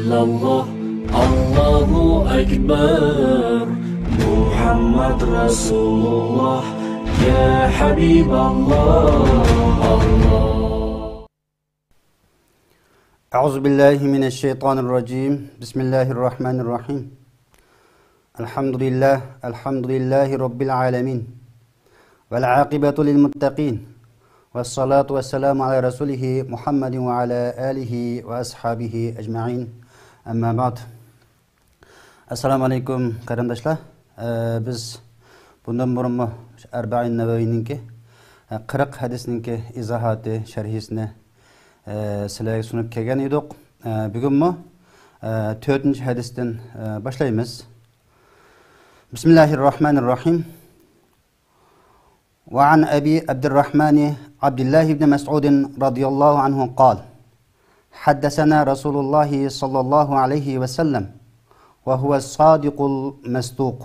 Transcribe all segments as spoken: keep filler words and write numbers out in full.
الله، الله أكبر، محمد رسول الله، يا حبيب الله، الله. أعوذ بالله من الشيطان الرجيم. بسم الله الرحمن الرحيم. الحمد لله، الحمد لله رب العالمين. والعاقبة للمتقين. والصلاة والسلام على رسوله محمد وعلى آله وأصحابه أجمعين. أما بعد. ئەسسالامۇ ئەلەيكۇم، قېرىنداشلار. ئە، بىز بۇندىن بۇرۇنمۇ شۇ ئەربەئىن نەۋەۋىينىڭكى، ئە، قىرىق ھەدىسنىڭكى ئىزاھاتى، شەرھىسىنى، ئە، سىلەرگە سۇنۇپ كەلگەن ئىدۇق. ئە، بۈگۈنمۇ، ئە، تۆتىنچى ھەدىستىن، ئە، باشلايمىز. بسم الله الرحمن الرحيم. وعن أبي عبد الرحمن عبد الله بن مسعود رضي الله عنه قال: حدثنا رسول الله صلى الله عليه وسلم وهو الصادق المصدوق: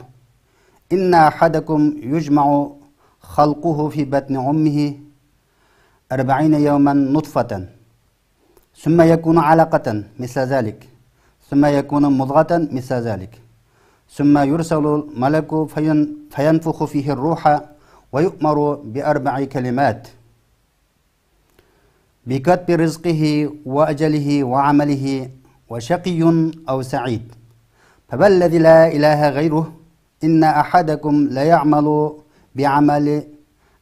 إن أحدكم يجمع خلقه في بطن أمه أربعين يوما نطفة، ثم يكون علقة مثل ذلك، ثم يكون مضغة مثل ذلك، ثم يرسل الملك فين-، فينفخ فيه الروح، ويؤمر بأربع كلمات: بكتب رزقه وأجله وعمله، وشقي أو سعيد. فوالذي لا إله غيره، إن أحدكم ليعمل بعمل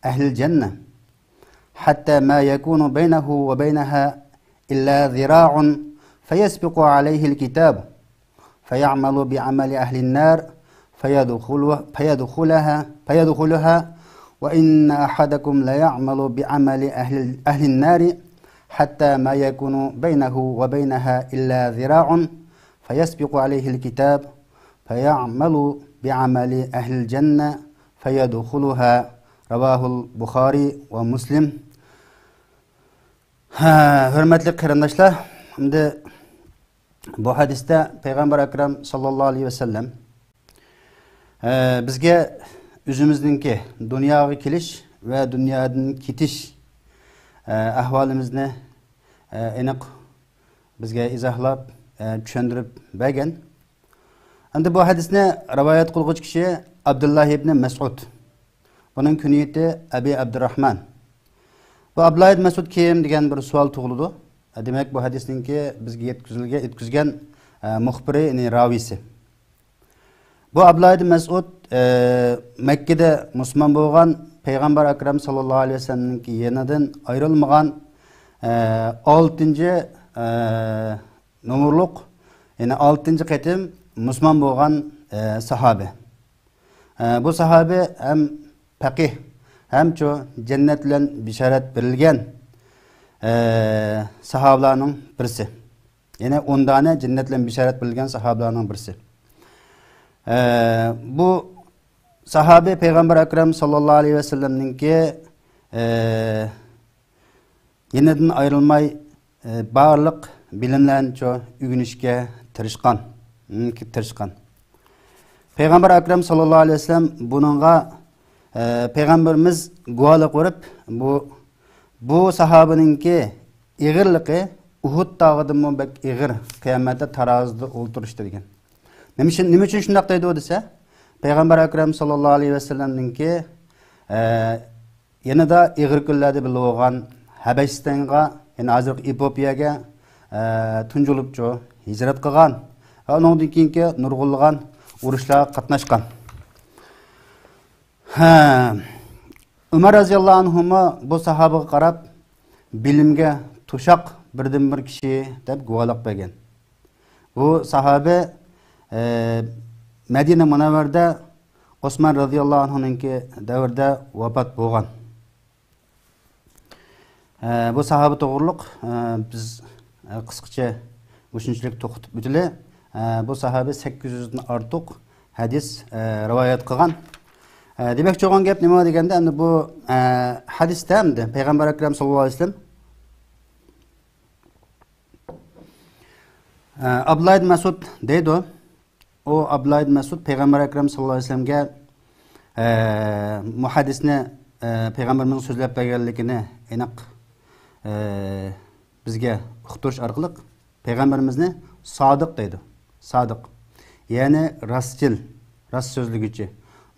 أهل الجنة، حتى ما يكون بينه وبينها إلا ذراع، فيسبق عليه الكتاب، فيعمل بعمل أهل النار، فيدخل-، فيدخلها، فيدخلها، وإن أحدكم ليعمل بعمل أهل، أهل النار، حتى ما يكون بينه وبينها إلا ذراع، فيسبق عليه الكتاب، فيعمل بعمل أهل الجنة، فيدخلها. رواه البخاري ومسلم. ھە، ھۆرمەتلىك قېرىنداشلار، ئەمدى بۇ ھەدىستە پەيغەمبەر ئەكرەم ساللاللاھۇ ئەلەيھى ۋەسەللەم، ئە، بىزگە ئۆزىمىزنىڭكى دۇنياغا كېلىش ۋە دۇنيادىن كېتىش، ئە، ئەھۋالىمىزنى، ئە، ئېنىق بىزگە ئىزاھلاپ، ئە، چۈشەندۈرۈپ بەرگەن. ئەمدى بۇ ھەدىسنى رىۋايەت قىلغۇچى كىشى ئابدۇللا ئىبنى مەسئۇد. بۇنىڭ كۈنيىتى ئەبى ئابدۇرراھمان. بۇ ئابدۇللا ئىبنى مەسئۇد كىم دېگەن بىر سوئال تۇغۇلىدۇ. دېمەك، بۇ ھەدىسنىڭكى بىزگە يەتكۈزۈلگەن، يەتكۈزگەن، ئە، مۇخبىرى، يەنى راۋىسى. بۇ ئابدۇللا ئىبنى مەسئۇد، ئە، مەككىدە مۇسۇلمان بولغان، پەيغەمبەر ئەكرەم ساللاللاھۇ ئەلەيھى ۋەسەللەمنىڭكى يېنىدىن ئايرىلمىغان، ئە، ئالتىنچى، ئە، نومۇرلۇق، يەنى ئالتىنچى قېتىم مۇسۇلمان بولغان، ئە، ساھابە. ئە، بۇ ساھابە ھەم پەقىھ، ھەم شۇ جەننەت بىلەن بېشارەت بېرىلگەن، ئە، ساھابىلارنىڭ بىرسى. يەنى ئون دانە جەننەت بىلەن بېشارەت بېرىلگەن ساھابىلارنىڭ بىرسى. ئە، بۇ ساھابە پەيغەمبەر ئەكرەم ساللاللاھۇ ئەلەيھى ۋەسەللەمنىڭكى، ئە، يېنىدىن ئايرىلماي، ئە، بارلىق بىلىملەرنى شۇ ئۆگىنىشكە تىرىشقان، تىرىشقان. پەيغەمبەر ئەكرەم ساللاللاھۇ ئەلەيھى ۋەسەللەم بۇنىڭغا، ئە، پەيغەمبىرىمىز گۇۋاھلىق بېرىپ، بۇ، بۇ ساھابىنىڭكى ئېغىرلىقى ئۇھۇد تاغىدىنمۇ بەك ئېغىر، قىيامەتتە تارازىدا ئولتۇرۇشتا دېگەن. نېمە ئۈچۈن، نېمە ئۈچۈن شۇنداق دەيدۇ دېسە، پەيغەمبەر ئەكرەم ساللاللاھۇ ئەلەيھى ۋەسەللەمنىڭكى، ئە، يېنىدا ئېغىر كۈنلەردە بىللە بولغان ھەبەشىستانغا، يەنى ھازىرقى ئېپىئوپىيەگە، ئە، تۇنجى بولۇپچۇ ھىجرەت قىلغان ۋە ئۇنىڭدىن كېيىنكى نۇرغۇنلىغان ئۇرۇشلارغا قاتناشقان. ھە، ئۆمەر رەزىياللاھۇ ئەنھۇمۇ بۇ ساھابىغا قاراپ، بىلىمگە توشاق بىردىنبىر كىشى دەپ گۇۋاھلىق بەرگەن. بۇ ساھابە، ئە، مەدىنە مۇنەۋۋەرىدە ئوسمان رەزىياللاھۇ ئەنھۇنىڭكى دەۋرىدە ۋاپات بولغان. ئە، بۇ ساھابە توغرۇلۇق، ئە، بىز، ئە، قىسقىچە مۇشۇنچىلىك توختىتىپ ئۆتىلى. ئە، بۇ ساھابە سەككىز يۈزدىن ئارتۇق ھەدىس، ئە، رىۋايەت قىلغان. ئە، دېمەكچى بولغان گەپ نېمە دېگەندە، ئەمدى بۇ، ئە، ھەدىستە ئەمدى پەيغەمبەر ئەكرەم ساللاللاھۇ ئەلەيھى ۋەسەللەم، ئە، ئابدۇللا ئىبن مەسئۇد دەيدۇ. ئۇ ئابدۇللا ئىبن مەسئۇد پەيغەمبەر ئەكرەم ساللاللاھۇ ئەلەيھى ۋەسەللەمگە، ئە، مۇھەددىسنى، ئە، پەيغەمبىرىمىزنىڭ سۆزلەپ بەرگەنلىكىنى ئېنىق، ئە، بىزگە ئۇقتۇرۇش ئارقىلىق، پەيغەمبىرىمىزنى سادىق دەيدۇ. سادىق. يەنى راستچىل، راست سۆزلىگۈچى.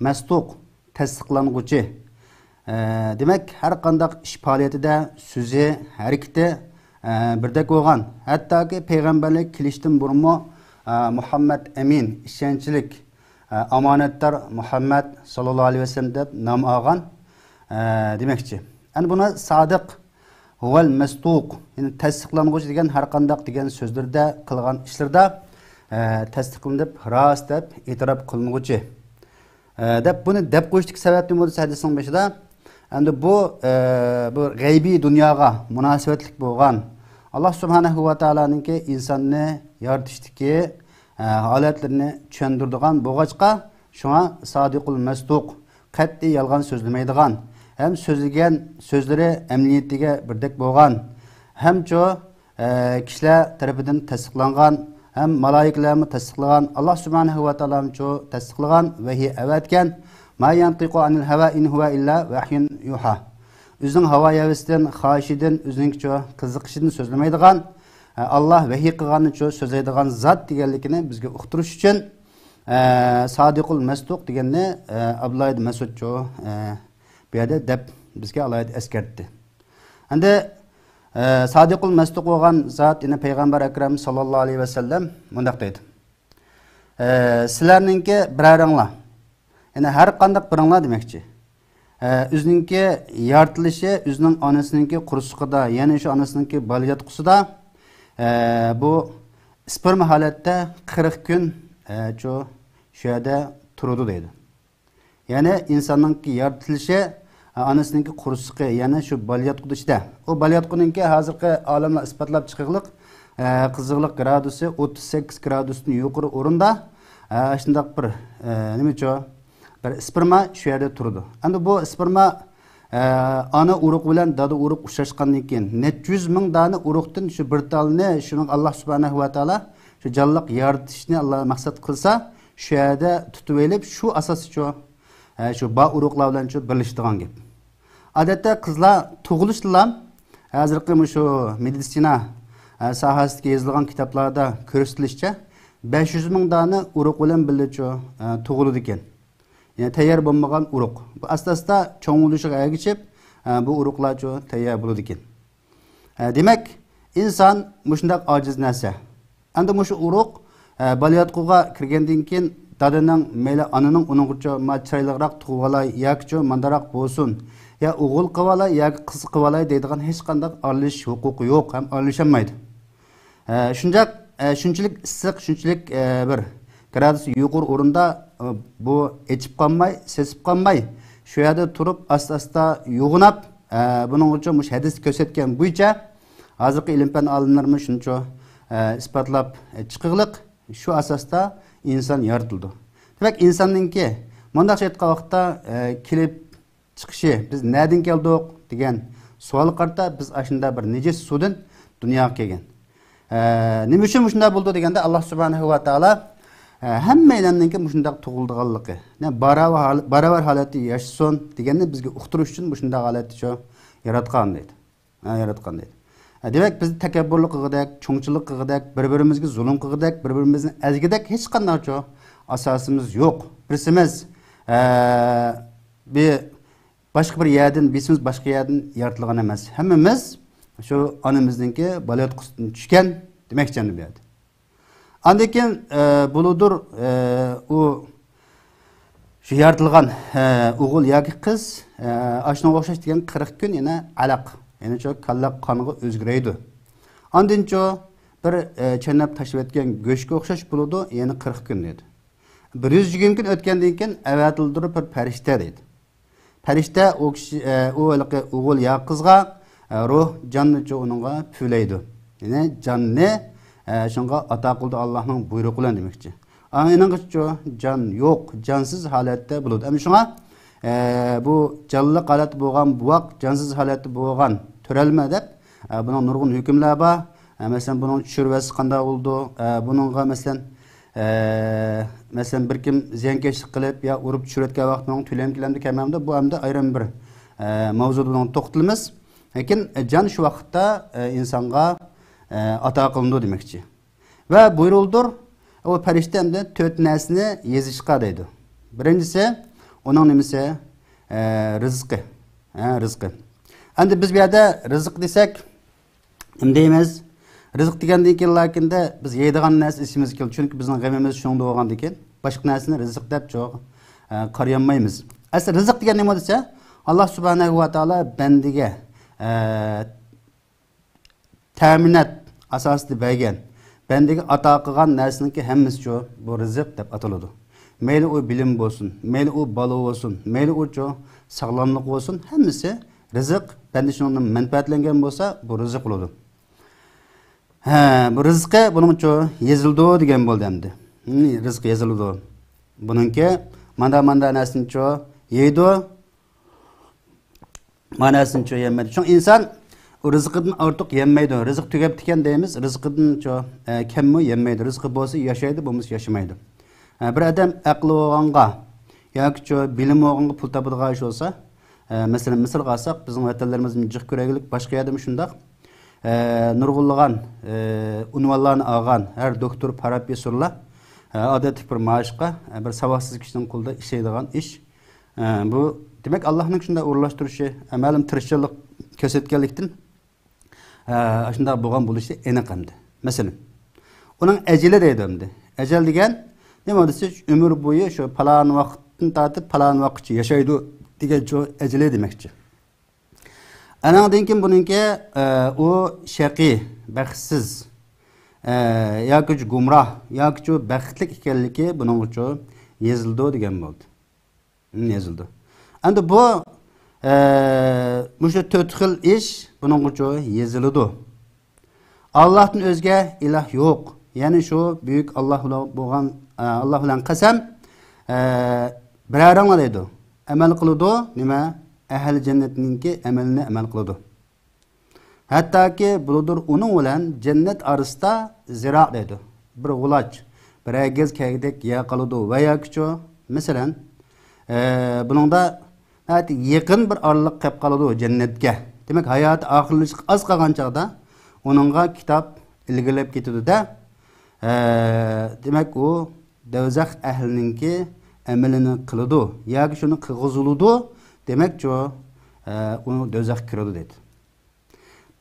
مەستۇق، تەستىقلانغۇچى. ئە، دېمەك، ھەر قانداق ئىش پائالىيىتىدە سۆزى، ھەرىكىتى، ئە، بىردەك بولغان. ھەتتاكى پەيغەمبەرلىك كېلىشتىن بۇرۇنمۇ، ئە، مۇھەممەد ئەمىن، ئىشەنچلىك، ئە، ئامانەتدار مۇھەممەد ساللاللاھۇ ئەلەيھى ۋەسەللەم دەپ نام ئالغان، ئە، دېمەكچى. ئەنە بۇنى سادىق، ھۇۋەل مەستۇق، يەنى تەستىقلانغۇچى دېگەن ھەر قانداق دېگەن سۆزلىرىدە، قىلغان ئىشلىرىدا، ئە، تەستىقلىنىپ، راست دەپ ئېتىراپ قىلىنغۇچى. ئە، دەپ بۇنى دەپ قويۇشتىكى سەۋەب نېمە بولدى ھەدىسنىڭ بېشىدا؟ ئەمدى بۇ، ئە، بۇ غەيبىي دۇنياغا مۇناسىۋەتلىك بولغان، ئاللا سۇبھانەھۇ ۋە تائالانىڭكى ئىنساننى يارىتىشتىكى، ئە، ھالەتلىرىنى چۈشەندۈرىدىغان بولغاچقا، شۇڭا سادىقۇل مەستۇق، قەتئىي يالغان سۆزلىمەيدىغان، ھەم سۆزلىگەن سۆزلىرى ئەمەلىيىتىگە بىردەك بولغان، ھەمچۇ ئە، كىشىلەر تەرىپىدىن تەستىقلانغان ھەم مالائىكىلەرمۇ تەستىقلىغان، ئاللا سۇبھانەھۇ ۋە تائالامۇچۇ تەستىقلىغان، ۋەھىي ئەۋەتكەن، ما يەنتىقۇ ئانىل ھەۋا ئىن ھۇۋە ئىللا ۋەھيۇن يۇھا. ئۆزىنىڭ ھاۋا ھەۋىسىدىن، خاھىشىدىن، ئۆزىنىڭكىچۇ قىزىقىشىدىن سۆزلىمەيدىغان، ئە، ئاللا ۋەھىي قىلغاننىچۇ سۆزلەيدىغان زات دېگەنلىكىنى بىزگە ئۇقتۇرۇش ئۈچۈن، ئە، سادىقۇل مەستۇق دېگەننى، ئە، ئابدۇللا ئىبن مەسئۇدچۇ، ئە، بۇ يەردە دەپ بىزگە ئالاھىدە ئەسكەرتتى. ئەمدى، ئە، سادىقۇل مەستۇق بولغان زات، يەنى پەيغەمبەر ئەكرەم ساللاللاھۇ ئەلەيھى ۋەسەللەم مۇنداق دەيدۇ. ئە، سىلەرنىڭكى بىرەرىڭلار، يەنى ھەر قانداق بىرىڭلار دېمەكچى. ئە، ئۆزىنىڭكى يارىتىلىشى، ئۆزىنىڭ ئانىسىنىڭكى قورسىقىدا، يەنى شۇ ئانىسىنىڭكى بالىياتقۇسىدا، ئە، بۇ ئىسپېرما ھالەتتە قىرىق كۈن، ئە، شۇ، شۇ يەردە تۇرىدۇ دەيدۇ. يەنى ئىنساننىڭكى يارىتىلىشى، ئانىسىنىڭكى قورسىقى، يەنى شۇ بالىياتقۇ ئىچىدە. ئۇ بالىياتقۇنىڭكى ھازىرقى ئالىملار ئىسپاتلاپ چىقىقلىق، ئە، قىزىقلىق گرادۇسى ئوتتۇز سەككىز گرادۇستىن يۇقىرى ئورۇندا، ئە، شۇنداق بىر، ئە، نېمىچۇ، بىر ئىسپېرما شۇ يەردە تۇرىدۇ. ئەمدى بۇ ئىسپېرما، ئە، ئانا ئۇرۇق بىلەن دادا ئۇرۇق ئۇچراشقاندىن كېيىن، نەچچە يۈز مىڭ دانە ئۇرۇقتىن شۇ بىر تالنى، شۇنىڭ ئاللا سۇبھانەھۇ ۋە تائالا شۇ جانلىق يارىتىشنى ئاللا مەقسەت قىلسا، شۇ يەردە تۇتۇۋېلىپ، شۇ ئاساسىچۇ، ئە، شۇ بار ئۇرۇقلار بىلەنچۇ بىرلىشىدىغان گەپ. ئادەتتە قىزلار تۇغۇلۇشتىلا، ھازىرقى مۇشۇ مېدىتسىنا، ئە، ساھەسىدىكى يېزىلغان كىتابلاردا كۆرسىتىلىشىچە، بەش يۈز مىڭ دانە ئۇرۇق بىلەن بىللىچۇ، ئە، تۇغۇلىدىكەن. يەنى تەييار بولمىغان ئۇرۇق. بۇ ئاستا-ئاستا چوڭ بولۇشىغا ئەگىشىپ، ئە، بۇ ئۇرۇقلارچۇ تەييار بولىدىكەن. ئە، دېمەك، ئىنسان مۇشۇنداق ئاجىز نەرسە. ئەمدى مۇشۇ ئۇرۇق، ئە، بالىياتقۇغا كىرگەندىن كېيىن، دادىنىڭ، مەيلى ئانىنىڭ ئۇنىڭغىچۇ ما چىرايلىقراق تۇغۇۋالاي ياكىچۇ مانداراق بولسۇن، يا ئوغۇل قىلىۋالاي ياكى قىز قىلىۋالاي دەيدىغان ھېچقانداق ئارىلىشىش ھوقۇقى يوق ھەم ئارىلىشالمايدۇ. ئە، شۇنچاق، ئە، شۇنچىلىك ئىسسىق، شۇنچىلىك، ئە، بىر گرادۇس يۇقىرى ئورۇندا، ئە، بۇ ئېچىپ قالماي، سېسىپ قالماي، شۇ يەردە تۇرۇپ، ئاستا-ئاستا يوغىناپ، ئە، بۇنىڭغىچۇ مۇشۇ ھەدىستە كۆرسەتكەن بويىچە، ھازىرقى ئىلىم-پەن ئالىملىرىمۇ شۇنچە، ئە، ئىسپاتلاپ، ئە، چىقىقلىق، شۇ ئاساستا ئىنسان يارىتىلىدۇ. دېمەك، ئىنساننىڭكى مۇنداقچە ئېيتقان ۋاقىتتا، ئە، كېلىپ چىقىشى، بىز نەدىن كەلدۇق دېگەن سوئالغا قارىتا، بىز ئاشۇنداق بىر نىجىس سۇدىن دۇنياغا كەلگەن. ئە، نېمە ئۈچۈن مۇشۇنداق بولدى دېگەندە، ئاللا سۇبھانەھۇ ۋە تائالا، ئە، ھەممەيلەننىڭكى مۇشۇنداق تۇغۇلىدىغانلىقى، يەنى باراۋەر ھال-، باراۋەر ھالەتتە ياشىسۇن دېگەننى بىزگە ئۇقتۇرۇش ئۈچۈن مۇشۇنداق ھالەتتىچۇ ياراتقان دەيدۇ. ھە، ياراتقان دەيدۇ. ھە، دېمەك، بىز تەكەببۇرلۇق قىلغۇدەك، چوڭچىلىق قىلغۇدەك، بىر-بىرىمىزگە زۇلۇم قىلغۇدەك، بىر-بىرىمىزنى ئەزگۈدەك ھېچقانداقچۇ ئاساسىمىز يوق. بىرسىمىز، ئە، بىر باشقا بىر يەردىن، بىرسىمىز باشقا يەردىن يارىتىلغان ئەمەس. ھەممىمىز شۇ ئانىمىزنىڭكى بالىياتقۇسىدىن چۈشكەن دېمەكچى ئەمدى بۇ يەردە. ئاندىن كېيىن، ئە، بولىدۇ، ئە، ئۇ شۇ يارىتىلغان، ئە، ئوغۇل ياكى قىز، ئە، ئاشۇنىڭغا ئوخشاش دېگەن قىرىق كۈن يەنە ئەلەق، يەنى شۇ كاللە قانغا ئۆزگىرەيدۇ. ئاندىنچۇ بىر، ئە، چايناپ تاشلىۋەتكەن گۆشكە ئوخشاش بولىدۇ، يەنە قىرىق كۈن دەيدۇ. بىر يۈز يىگىرمە كۈن ئۆتكەندىن كېيىن ئەۋەتىلىدۇ بىر پەرىشتە دەيدۇ. پەرىشتە ئۇ كىشى، ئە، ئۇ ھېلىقى ئوغۇل يا قىزغا، ئە، روھ، جاننىچۇ ئۇنىڭغا پۈۋلەيدۇ. يەنى جاننى، ئە، شۇنىڭغا ئاتا قىلىدۇ ئاللانىڭ بۇيرۇقى بىلەن دېمەكچى. ئەمما ئېنىڭغىچۇ جان يوق، جانسىز ھالەتتە بولىدۇ. ئەمما شۇڭا، ئە، بۇ جانلىق ھالەتتە بولغان بوۋاق جانسىز ھالەتتە بولغان تۆرەلمە دەپ، ئە، بۇنىڭ نۇرغۇن ھۆكۈملەر بار. ئە، مەسىلەن، بۇنىڭ چۈشۈرۈۋەتسە قانداق بولىدۇ؟ ئە، بۇنىڭغا، مەسىلەن، ئە، مەسىلەن، بىر كىم زىيانكەشلىك قىلىپ يا ئۇرۇپ چۈشۈرۈۋەتكەن ۋاقىتتا بۇنىڭ تۆلەم كېلەمدۇ، كەلمەمدۇ؟ بۇ ئەمدى ئايرىم بىر، ئە، ماۋزۇدا بۇنىڭغا توختىلىمىز. لېكىن، ئە، جان شۇ ۋاقىتتا، ئە، ئىنسانغا، ئە، ئاتا قىلىنىدۇ دېمەكچى. ۋە بۇيرۇلدۇر، ئۇ پەرىشتە ئەمدى تۆت نەرسىنى يېزىشقا دەيدۇ. بىرىنچىسى، ئۇنىڭ نېمىسى؟ ئە، رىزقى. ھە، رىزقى. ئەمدى بىز بۇ يەردە رىزىق دېسەك، نېمە دەيمىز؟ رىزىق دېگەندىن كېيىن، لېكىن بىز يەيدىغان نەرسە ئېسىمىزگە كېلىدۇ. چۈنكى بىزنىڭ غېمىمىز شۇنىڭدا بولغاندىن كېيىن، باشقا نەرسىنى رىزىق دەپ چوق، ئە، قارىيالمايمىز. ئەسلى رىزىق دېگەن نېمە دېسە، ئاللا سۇبھانەھۇ ۋە تائالا بەندىگە، ئە، تەمىنات ئاساسىدا بەرگەن، بەندىگە ئاتا قىلغان نەرسىنىڭكى ھەممىسىچۇ بۇ رىزىق دەپ ئاتىلىدۇ. مەيلى ئۇ بىلىم بولسۇن، مەيلى ئۇ بالا بولسۇن، مەيلى ئۇچۇ ساغلاملىق بولسۇن، ھەممىسى رىزىق. بەندە شۇنىڭدىن مەنپەئەتلەنگەن بولسا، بۇ رىزىق بولىدۇ. ھە، بۇ رىزقى بۇنىڭچۇ يېزىلىدۇ دېگەن بولدى ئەمدى. ھم، رىزىق يېزىلىدۇ. بۇنىڭكى ماندا، ماندا نەرسىنىچۇ يەيدۇ. ماناسىنى چۈشەنمەيدۇ. شۇڭا ئىنسان ئۇ رىزقىدىن ئارتۇق يەممەيدۇ. رىزىق تۈگەپتىكەن دەيمىز، رىزقىدىن چۇ، ئە، كەممۇ يەممەيدۇ. رىزقى بولسا ياشايدۇ، بولمىسا ياشىمايدۇ. ئە، بىر ئادەم ئەقلى بولغانغا ياكى چۇ بىلىمى بولغانغا پۇل تاپىدىغان ئىش بولسا، ئە، مەسىلەن، مىسالغا ئالساق، بىزنىڭ ۋەتەنلىرىمىزدىمۇ جىق كۆرەيلىك، باشقا يەردىمۇ شۇنداق. ئە، نۇرغۇنلىغان، ئە، ئۇنۋانلارنى ئالغان ھەر دوكتور، پروفېسسورلار، ئە، ئادەتتىكى بىر مائاشقا، ئە، بىر ساۋاتسىز كىشىنىڭ قولىدا ئىشلەيدىغان ئىش. ئە، بۇ، دېمەك، ئاللانىڭ شۇنداق ئورۇنلاشتۇرۇشى، ئە، مەلۇم تىرىشچانلىق كۆرسەتكەنلىكتىن، ئە، شۇنداق بولغان بولۇشى ئېنىق ئەمدى. مەسىلەن، ئۇنىڭ ئەجىلى دەيدۇ ئەمدى. ئەجەل دېگەن نېمە دېسە، ئۆمۈر بويى شۇ پالان ۋاقىتتىن تارتىپ پالان ۋاقىتقىچە ياشايدۇ دېگەن شۇ ئەجىلى دېمەكچى. ئانىڭدىن كېيىن بۇنىڭكى، ئە، ئۇ شەقىي، بەختسىز، ئە، ياكى گۇمراھ، ياكى بەختلىك ئىكەنلىكى بۇنىڭغىچۇ يېزىلىدۇ دېگەن بولدى. يېزىلىدۇ. ئەمدى بۇ، ئە، مۇشۇ تۆت خىل ئىش بۇنىڭغىچۇ يېزىلىدۇ. ئاللاھتىن ئۆزگە ئىلاھ يوق. يەنى شۇ بۈيۈك ئاللاھ بىلەن بولغان، ئە، ئاللاھ بىلەن قەسەم، ئە، بىرەرىڭلار دەيدۇ. ئەمەل قىلىدۇ، نېمە؟ ئەھلى جەننەتنىڭكى ئەمەلىنى ئەمەل قىلىدۇ. ھەتتاكى بولىدۇ ئۇنىڭ بىلەن جەننەت ئارىسىدا زىرا دەيدۇ. بىر غۇلاچ، بىر ئەگىز كەگدەك يەر قالىدۇ ۋە ياكىچۇ، مەسىلەن، ئە، بۇنىڭدا ناھايىتى يېقىن بىر ئارىلىق قېلىپ قالىدۇ جەننەتكە. دېمەك، ھاياتى ئاخىرلىشىشقا ئاز قالغان چاغدا ئۇنىڭغا كىتاب ئىلگىرىلەپ كېتىدۇ-دە. ئە، دېمەك، ئۇ دوزاخ ئەھلىنىڭكى ئەمىلىنى قىلىدۇ ياكى شۇنى قىلغۇزۇلىدۇ. دېمەكچۇ، ئە، ئۇ دوزاخقا كىرىدۇ دەيدۇ.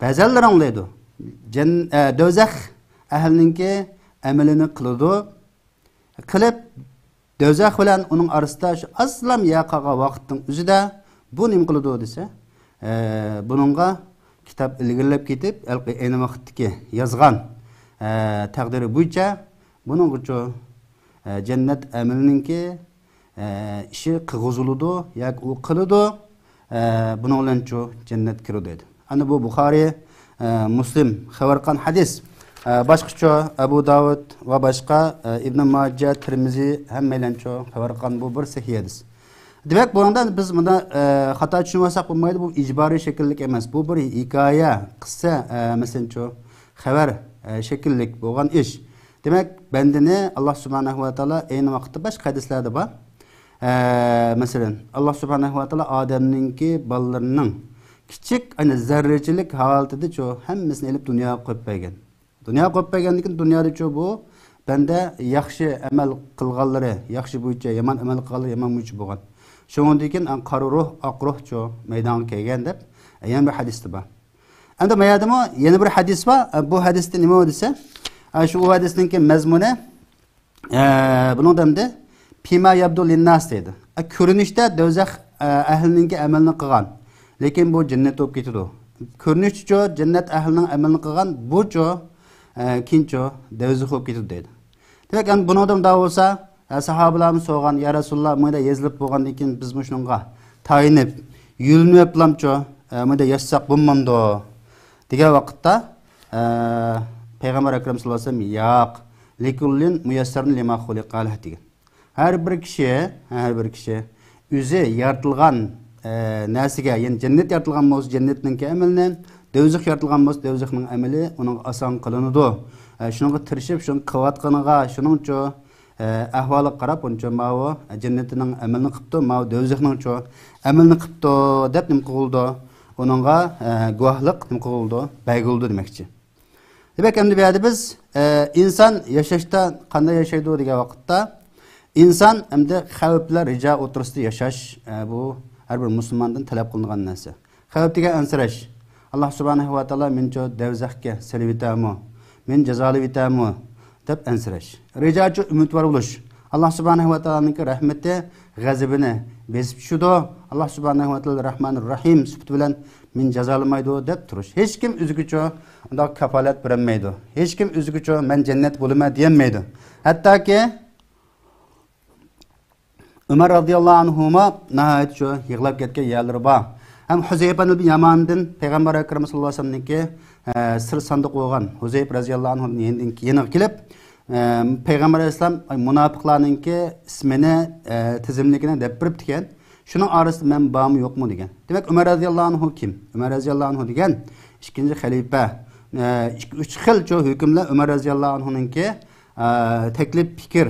بەزەنلىرىڭ دەيدۇ، جەن-، ئە، دوزاخ ئەھلىنىڭكى ئەمىلىنى قىلىدۇ. قىلىپ، دوزاخ بىلەن ئۇنىڭ ئارىسىدا شۇ ئازلام يەر قالغان ۋاقىتنىڭ ئۆزىدە بۇ نېمە قىلىدۇ دېسە، ئە، بۇنىڭغا كىتاب ئىلگىرىلەپ كېتىپ، ھېلىقى ئەينى ۋاقىتتىكى يازغان، ئە، تەقدىرى بويىچە بۇنىڭغىچۇ، ئە، جەننەت ئەمىلىنىڭكى، ئە، ئىشى قىلغۇزۇلىدۇ ياكى ئۇ قىلىدۇ، ئە، بۇنىڭ بىلەنچۇ جەننەتكە كىرىدۇ دەيدۇ. ئەنە بۇ بۇخارىي، ئە، مۇسلىم خەۋەر قىلغان ھەدىس. ئە، باشقىچۇ ئەبۇ داۋۇد ۋە باشقا، ئە، ئىبنى ماجە، تىرمىزى ھەممەيلەنچۇ خەۋەر قىلغان بۇ بىر سەھىھ ھەدىس. دېمەك، بۇنىڭدا بىز مۇندا، ئە، خاتا چۈشىنىۋالساق بولمايدۇ، بۇ ئىجبارىي شەكىللىك ئەمەس. بۇ بىر ھېكايە، قىسسە، ئە، مەسىلەنچۇ خەۋەر، ئە، شەكىللىك بولغان ئىش. دېمەك، بەندىنى ئاللا سۇبھانەھۇ ۋە تائالا ئەينى ۋاقىتتا باشقا ھەدىسلەردە بار. ئە، مەسىلەن، ئاللا سۇبھانەھۇ ۋە تائالا ئادەمنىڭكى بالىلىرىنىڭ كىچىك، ئەنە زەررىچىلىك ھالىتىدىچۇ ھەممىسىنى ئېلىپ دۇنياغا قويۇپ بەرگەن. دۇنياغا قويۇپ بەرگەندىن كېيىن دۇنيادىچۇ بۇ بەندە ياخشى ئەمەل قىلغانلىرى ياخشى بويىچە، يامان ئەمەل قىلغانلىرى يامان بويىچە بولغان. شۇنىڭدىن كېيىن قارا روھ، ئاق روھچۇ مەيدانغا كەلگەن دەپ يەنە بىر ھەدىستە بار. ئەمدى ما يەردىمۇ يەنە بىر ھەدىس بار. بۇ ھەدىستە نېمە دېسە، شۇ ئۇ ھەدىسنىڭكى مەزمۇنى، ئە، بۇنىڭدا ئەمدى پىما يەبدۇ لىنناس دەيدۇ. ئە، كۆرۈنۈشتە دوزاخ، ئە، ئەھلىنىڭكى ئەمەلنى قىلغان. لېكىن بۇ جەننەت بولۇپ كېتىدۇ. كۆرۈنۈشتىچۇ جەننەت ئەھلىنىڭ ئەمەلنى قىلغان، بۇچۇ، ئە، كېيىنچۇ دوزاخ بولۇپ كېتىدۇ دەيدۇ. دېمەك، ئەمدى بۇنىڭدا مۇنداق بولسا، ئە، ساھابىلارمۇ سورىغان، يا رەسۇلاللا، مۇنداق يېزىلىپ بولغاندىن كېيىن بىز مۇشۇنىڭغا تايىنىپ، يۈلۈنۈۋېلىپلامچۇ، ئە، مۇنداق ياشىساق بولمامدۇ؟ دېگەن ۋاقىتتا، ئە، پەيغەمبەر ئەكرەم ساللاللاھۇ ئەلەيھى ۋەسەللەم، ياق، لىكۇللىن مۇيەسسەرۇن لىما خۇلىقە لەھ دېگەن. ھەر بىر كىشى، ھەر بىر كىشى ئۆزى يارىتىلغان، ئە، نەرسىگە، يەنى جەننەت يارىتىلغان بولسا جەننەتنىڭكى ئەمىلىنى، دوزاخ يارىتىلغان بولسا دوزاخنىڭ ئەمىلى ئۇنىڭغا ئاسان قىلىنىدۇ. ئە، شۇنىڭغا تىرىشىپ، شۇنى قىلىۋاتقىنىغا، شۇنىڭچۇ، ئە، ئەھۋالىغا قاراپ، ئۇنچۇ ماۋۇ جەننىتىنىڭ ئەمىلىنى قىپتۇ، ماۋۇ دوزاخنىڭچۇ ئەمىلىنى قىپتۇ دەپ نېمە قىلغۇلىدۇ؟ ئۇنىڭغا، ئە، گۇۋاھلىق نېمە قىلغۇلىدۇ؟ بەرگۈلىدۇ دېمەكچى. دېمەك، ئەمدى بۇ يەردە بىز، ئە، ئىنسان ياشاشتا قانداق ياشايدۇ دېگەن ۋاقىتتا، ئىنسان ئەمدى خەۋپ بىلەن رىجا ئوتتۇرىسىدا ياشاش، ئە، بۇ ھەر بىر مۇسۇلماندىن تەلەپ قىلىنغان نەرسە. خەۋپ دېگەن ئەنسىرەش. ئاللا سۇبھانەھۇ ۋە تائالا مېنىچۇ دەۋزەخكە سېلىۋېتەرمۇ، مېنى جازالاۋېتەرمۇ دەپ ئەنسىرەش. رىجاچۇ ئۈمىدۋار بولۇش. ئاللا سۇبھانەھۇ ۋە تائالانىڭكى رەھمىتى غەزىپىنى بېسىپ چۈشىدۇ. ئاللا سۇبھانەھۇ ۋە تائالا رەھمانىر رەھىم سۈپىتى بىلەن مېنى جازالىمايدۇ دەپ تۇرۇش. ھېچكىم ئۆزىگىچۇ ئۇنداق كاپالەت بېرەلمەيدۇ. ھېچكىم ئۆزىگىچۇ مەن جەننەت بولىمەن دېيەلمەيدۇ. ھەتتاكى ئۆمەر رازىياللاھۇ ئەنھۇمۇ ناھايىتى شۇ يىغلاپ كەتكەن يەرلىرى بار. ھەم ھۇزەيپە ئىبن ياماندىن پەيغەمبەر ئەكرەم ساللاللاھۇ ئەلەيھى ۋەسەللەمنىڭكى، ئە، سىر ساندۇقى بولغان ھۇزەيپە رازىياللاھۇ ئەنھۇنىڭ يېنىدىن، يېنىغا كېلىپ، ئە، پەيغەمبەر ئەلەيھىسسالام مۇناپىقلارنىڭكى ئىسمىنى، ئە، تىزىملىكىنى دەپ بېرىپتىكەن. شۇنىڭ ئارىسىدا مەن بارمۇ يوقمۇ دېگەن. دېمەك، ئۆمەر رازىياللاھۇ ئەنھۇ كىم؟ ئۆمەر رازىياللاھۇ ئەنھۇ دېگەن ئىككىنچى خەلىپە، ئە، ئىككى، ئۈچ خىل شۇ ھۆكۈملەر ئۆمەر رازىياللاھۇ ئەنھۇنىڭكى، ئە، تەكلىپ پىكىر،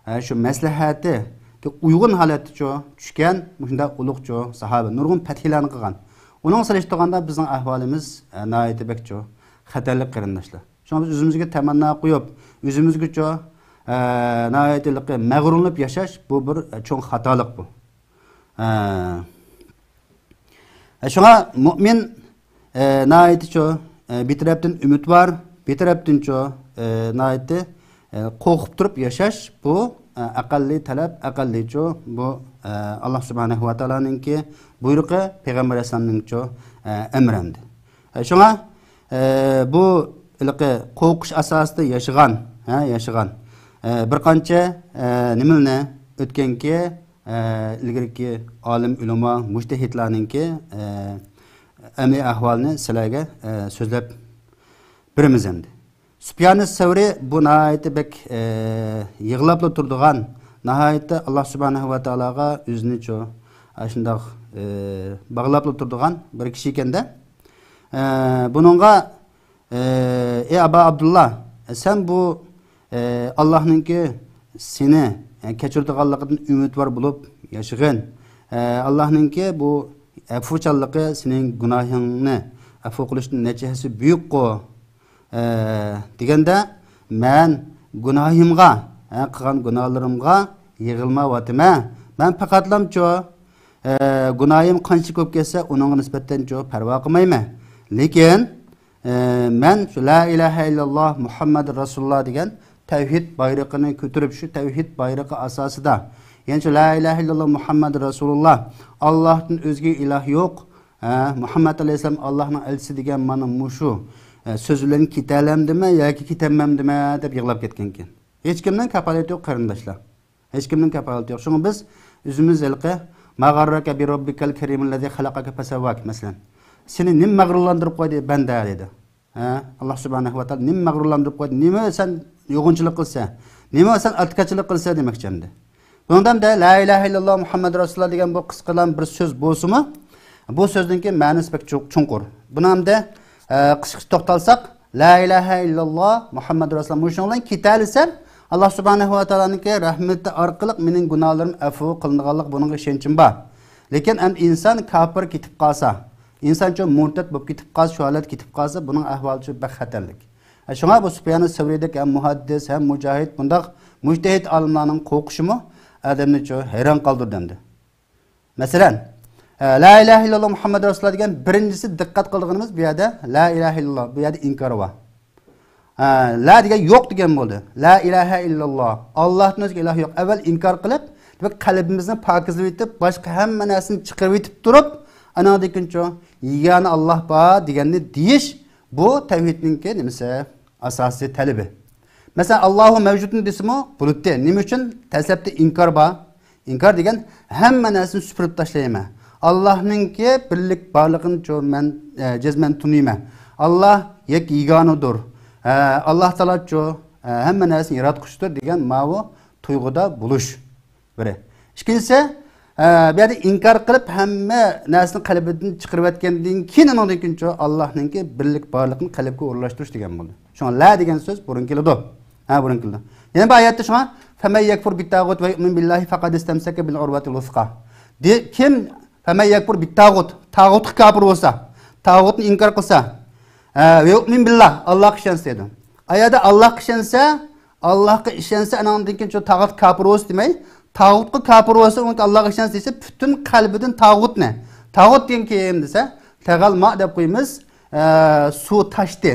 ئە، شۇ مەسلىھەتىگە ئۇيغۇن ھالەتتە شۇ چۈشكەن مۇشۇنداق ئۇلۇغ شۇ ساھابە، نۇرغۇن پەتھىلەرنى قىلغان. ئۇنىڭغا سېلىشتۇرغاندا بىزنىڭ ئەھۋالىمىز، ئە، ناھايىتى بەك شۇ خەتەرلىك قېرىنداشلار. شۇڭا بىز ئۆزىمىزگە تەمەننا قويۇپ، ئۆزىمىزگە شۇ، ئە، ناھايىتى مەغرۇرلىنىپ ياشاش، بۇ بىر، ئە، چوڭ خاتالىق بۇ. ئە، ئە، شۇڭا مۇئمىن، ئە، ناھايىتى شۇ، ئە، بىر تەرەپتىن ئۈمىدۋار، بىر تەرەپتىن شۇ، ئە، ناھايىتى، ئە، قورقۇپ تۇرۇپ ياشاش، بۇ، ئە، ئەقەللىي تەلەپ، ئەقەللىي شۇ، بۇ، ئە، ئاللا سۇبھانەھۇ ۋە تائالانىڭكى بۇيرۇقى، پەيغەمبەر ئەلەيھىسسالامنىڭ شۇ، ئە، ئەمرى ئەمدى. ئە، شۇڭا، ئە، بۇ ھېلىقى قورقۇش ئاساسىدا ياشىغان، ھە، ياشىغان، ئە، بىر قانچە، ئە، نېمىلەرنى ئۆتكەنكى، ئە، ئىلگىرىكى ئالىم، ئۆلىما، مۇجتەھىدلارنىڭكى، ئە، ئەمەلىي ئەھۋالىنى سىلەرگە، ئە، سۆزلەپ بېرىمىز ئەمدى. سۇپيانى سەۋرى بۇ ناھايىتى بەك، ئە، يىغلاپلا تۇرىدىغان، ناھايىتى ئاللا سۇبھانەھۇ ۋە تائالاغا ئۆزىنىچۇ، ئاشۇنداق، ئە، باغلاپلا تۇرىدىغان بىر كىشى ئىكەندە. ئە، بۇنىڭغا، ئە، ئەي ئابا ئابدۇللا، سەن بۇ، ئە، ئاللاھنىڭكى سېنى، ئە، كەچۈرىدىغانلىقىدىن ئۈمىدۋار بولۇپ ياشىغىن. ئە، ئاللاھنىڭكى بۇ ئەپۇچانلىقى سېنىڭ گۇناھىڭنى ئەپۇ قىلىشتىن نەچچە ھەسسە بۈيۈكقۇ. ئە، دېگەندە، مەن گۇناھىمغا، ئە، قىلغان گۇناھلىرىمغا يىغلىمايۋاتىمەن. مەن پەقەتلامچۇ، ئە، گۇناھىم قانچە كۆپ كەتسە، ئۇنىڭغا نىسبەتەنچۇ پەرۋا قىلمايمەن. لېكىن، ئە، مەن شۇ لا ئىلاھە ئىللاللا مۇھەممەد رەسۇلۇللا دېگەن تەۋھىد بايرىقىنى كۆتۈرۈپ، شۇ تەۋھىد بايرىقى ئاساسىدا، يەنى شۇ لا ئىلاھە ئىللاللا مۇھەممەد رەسۇلۇللا، ئاللاھتىن ئۆزگە ئىلاھ يوق، ھە، مۇھەممەد ئەلەيھىسسالام ئاللاھنىڭ ئەلچىسى دېگەن مانا مۇشۇ، ئە، سۆز بىلەن كېتەلەمدىمەن ياكى كېتەلمەمدىمەن دەپ يىغلاپ كەتكەنكەن. ھېچكىمنىڭ كاپالىتى يوق، قېرىنداشلار. ھېچكىمنىڭ كاپالىتى يوق. شۇڭا بىز ئۆزىمىز ھېلىقى ما غەررەكە بى رەببىكەل كەرىمىللەزى خەلەقەكە فەسەۋۋاك، مەسىلەن. سېنى نېمە مەغرۇرلاندۇرۇپ قويدى، بەندە، دېدى. ھە، ئاللا سۇبھانەھۇ ۋە تائالا نېمە مەغرۇرلاندۇرۇپ قويدى؟ نېمە سەن يوغىنچىلىق قىلسا؟ نېمە سەن ئاتىكاچىلىق قىلسا دېمەكچى ئەمدى. بۇنىڭدا ئەمدى لا ئىلاھە ئىللاللا مۇھەممەد رەسۇلۇللا دېگەن بۇ قىسقىلام بىر سۆز بولسىمۇ، بۇ سۆزنىڭكى مەنىسى بەك چوڭ-، چوڭقۇر. بۇنى ئەمدى، ئە، قىسقىچە توختالساق، لا ئىلاھە ئىللاللا مۇھەممەد رەسۇلۇللا مۇشۇنىڭ بىلەن كېتەلىسەم، ئاللا سۇبھانەھۇ ۋە تائالانىڭكى رەھمىتى ئارقىلىق مېنىڭ گۇناھلىرىم ئەفۇ قىلىنىدىغانلىق، بۇنىڭغا ئىشەنچىم بار. لېكىن ئەمدى ئىنسان كاپىر كېتىپ قالسا، ئىنسانچۇ مۇرتەت بولۇپ كېتىپ قالسا، شۇ ھالەتتە كېتىپ قالسا، بۇنىڭ ئەھۋالىچۇ بەك خەتەرلىك. شۇڭا بۇ سۇپيانۇ سەۋرىدەك ھەم مۇھەددىس، ھەم مۇجاھىد، بۇنداق مۇجتەھىد ئالىملارنىڭ قورقۇشىمۇ ئادەمنىچۇ ھەيران قالدۇردى ئەمدى. مەسىلەن، ئە، لا ئىلاھە ئىللاللا مۇھەممەد رەسۇلۇللا دېگەن بىرىنچىسى دىققەت قىلىدىغىنىمىز بۇ يەردە لا ئىلاھە ئىللاللا، بۇ يەردە ئىنكار بار. ئە، لا دېگەن يوق دېگەن بولدى. لا ئىلاھە ئىللاللا. ئاللاھتىن ئۆزگە ئىلاھ يوق. ئەۋۋەل ئىنكار قىلىپ، دېمەك، قەلبىمىزنى پاكىزلىۋېتىپ، باشقا ھەممە نەرسىنى چىقىرىۋېتىپ تۇرۇپ، ئاناڭدىن كېيىنچۇ يېگانە ئاللاھ بار دېگەننى دېيىش، بۇ تەۋھىدنىڭكى نېمىسى؟ ئاساسىي تەلىپى. مەسىلەن، ئاللاھۇ مەۋجۇدتۇن دېسىمۇ بولاتتى. نېمە ئۈچۈن؟ دەسلەپتە ئىنكار بار. ئىنكار دېگەن ھەممە نەرسىنى سۈپۈرۈپ تاشلايمەن. ئاللاھنىڭكى بىرلىك بارلىقىنىچۇ مەن، ئە، جەزمەن تونۇيمەن. ئاللاھ يەك يېگانىدۇر. ئە، ئاللاھ تائالاچۇ، ئە، ھەممە نەرسىنى ياراتقۇچىدۇر دېگەن ماۋۇ تۇيغۇدا بولۇش. بىرى. ئىككىنچىسى، ئە، بۇ يەردە ئىنكار قىلىپ، ھەممە نەرسىنى قەلبىدىن چىقىرىۋەتكەندىن كېيىن، ئۇنىڭدىن كېيىنچۇ ئاللاھنىڭكى بىرلىك بارلىقىنى قەلبكە ئورۇنلاشتۇرۇش دېگەن بولدى. شۇڭا لا دېگەن سۆز بۇرۇن كېلىدۇ. ھە، بۇرۇن كېلىدۇ. يەنە بىر ئايەتتە شۇڭا، فَمَن يَكْفُرْ بِالطَّاغُوتِ وَيُؤْمِنْ بِاللَّهِ فَقَدِ اسْتَمْسَكَ بِالْعُرْوَةِ الْوُثْقَىٰ. دې-، كىم فَمَن يَكْفُرْ بِالطَّاغُوتِ، تاغۇتقا كاپىر بولسا، تاغۇتنى ئىنكار قىلسا، ھە، ۋە يۇئمىن بىللا، ئاللاھقا ئىشەنسە دەيدۇ. ئايەردە ئاللاھقا ئىشەنسە، ئاللاھقا ئىشەنسە، ئانىڭدىن كېيىن شۇ تاغۇتقا كاپىر بولسا دېمەي، تاغۇتقا كاپىر بولسا، ئۇنىڭ ئاللاھقا ئىشەنسە دېسە، پۈتۈن قەلبىدىن تاغۇتنى. تاغۇت دېگەن كىم دېسە، تەغەلما دەپ قويىمىز. ئە، سۇ تاشتى.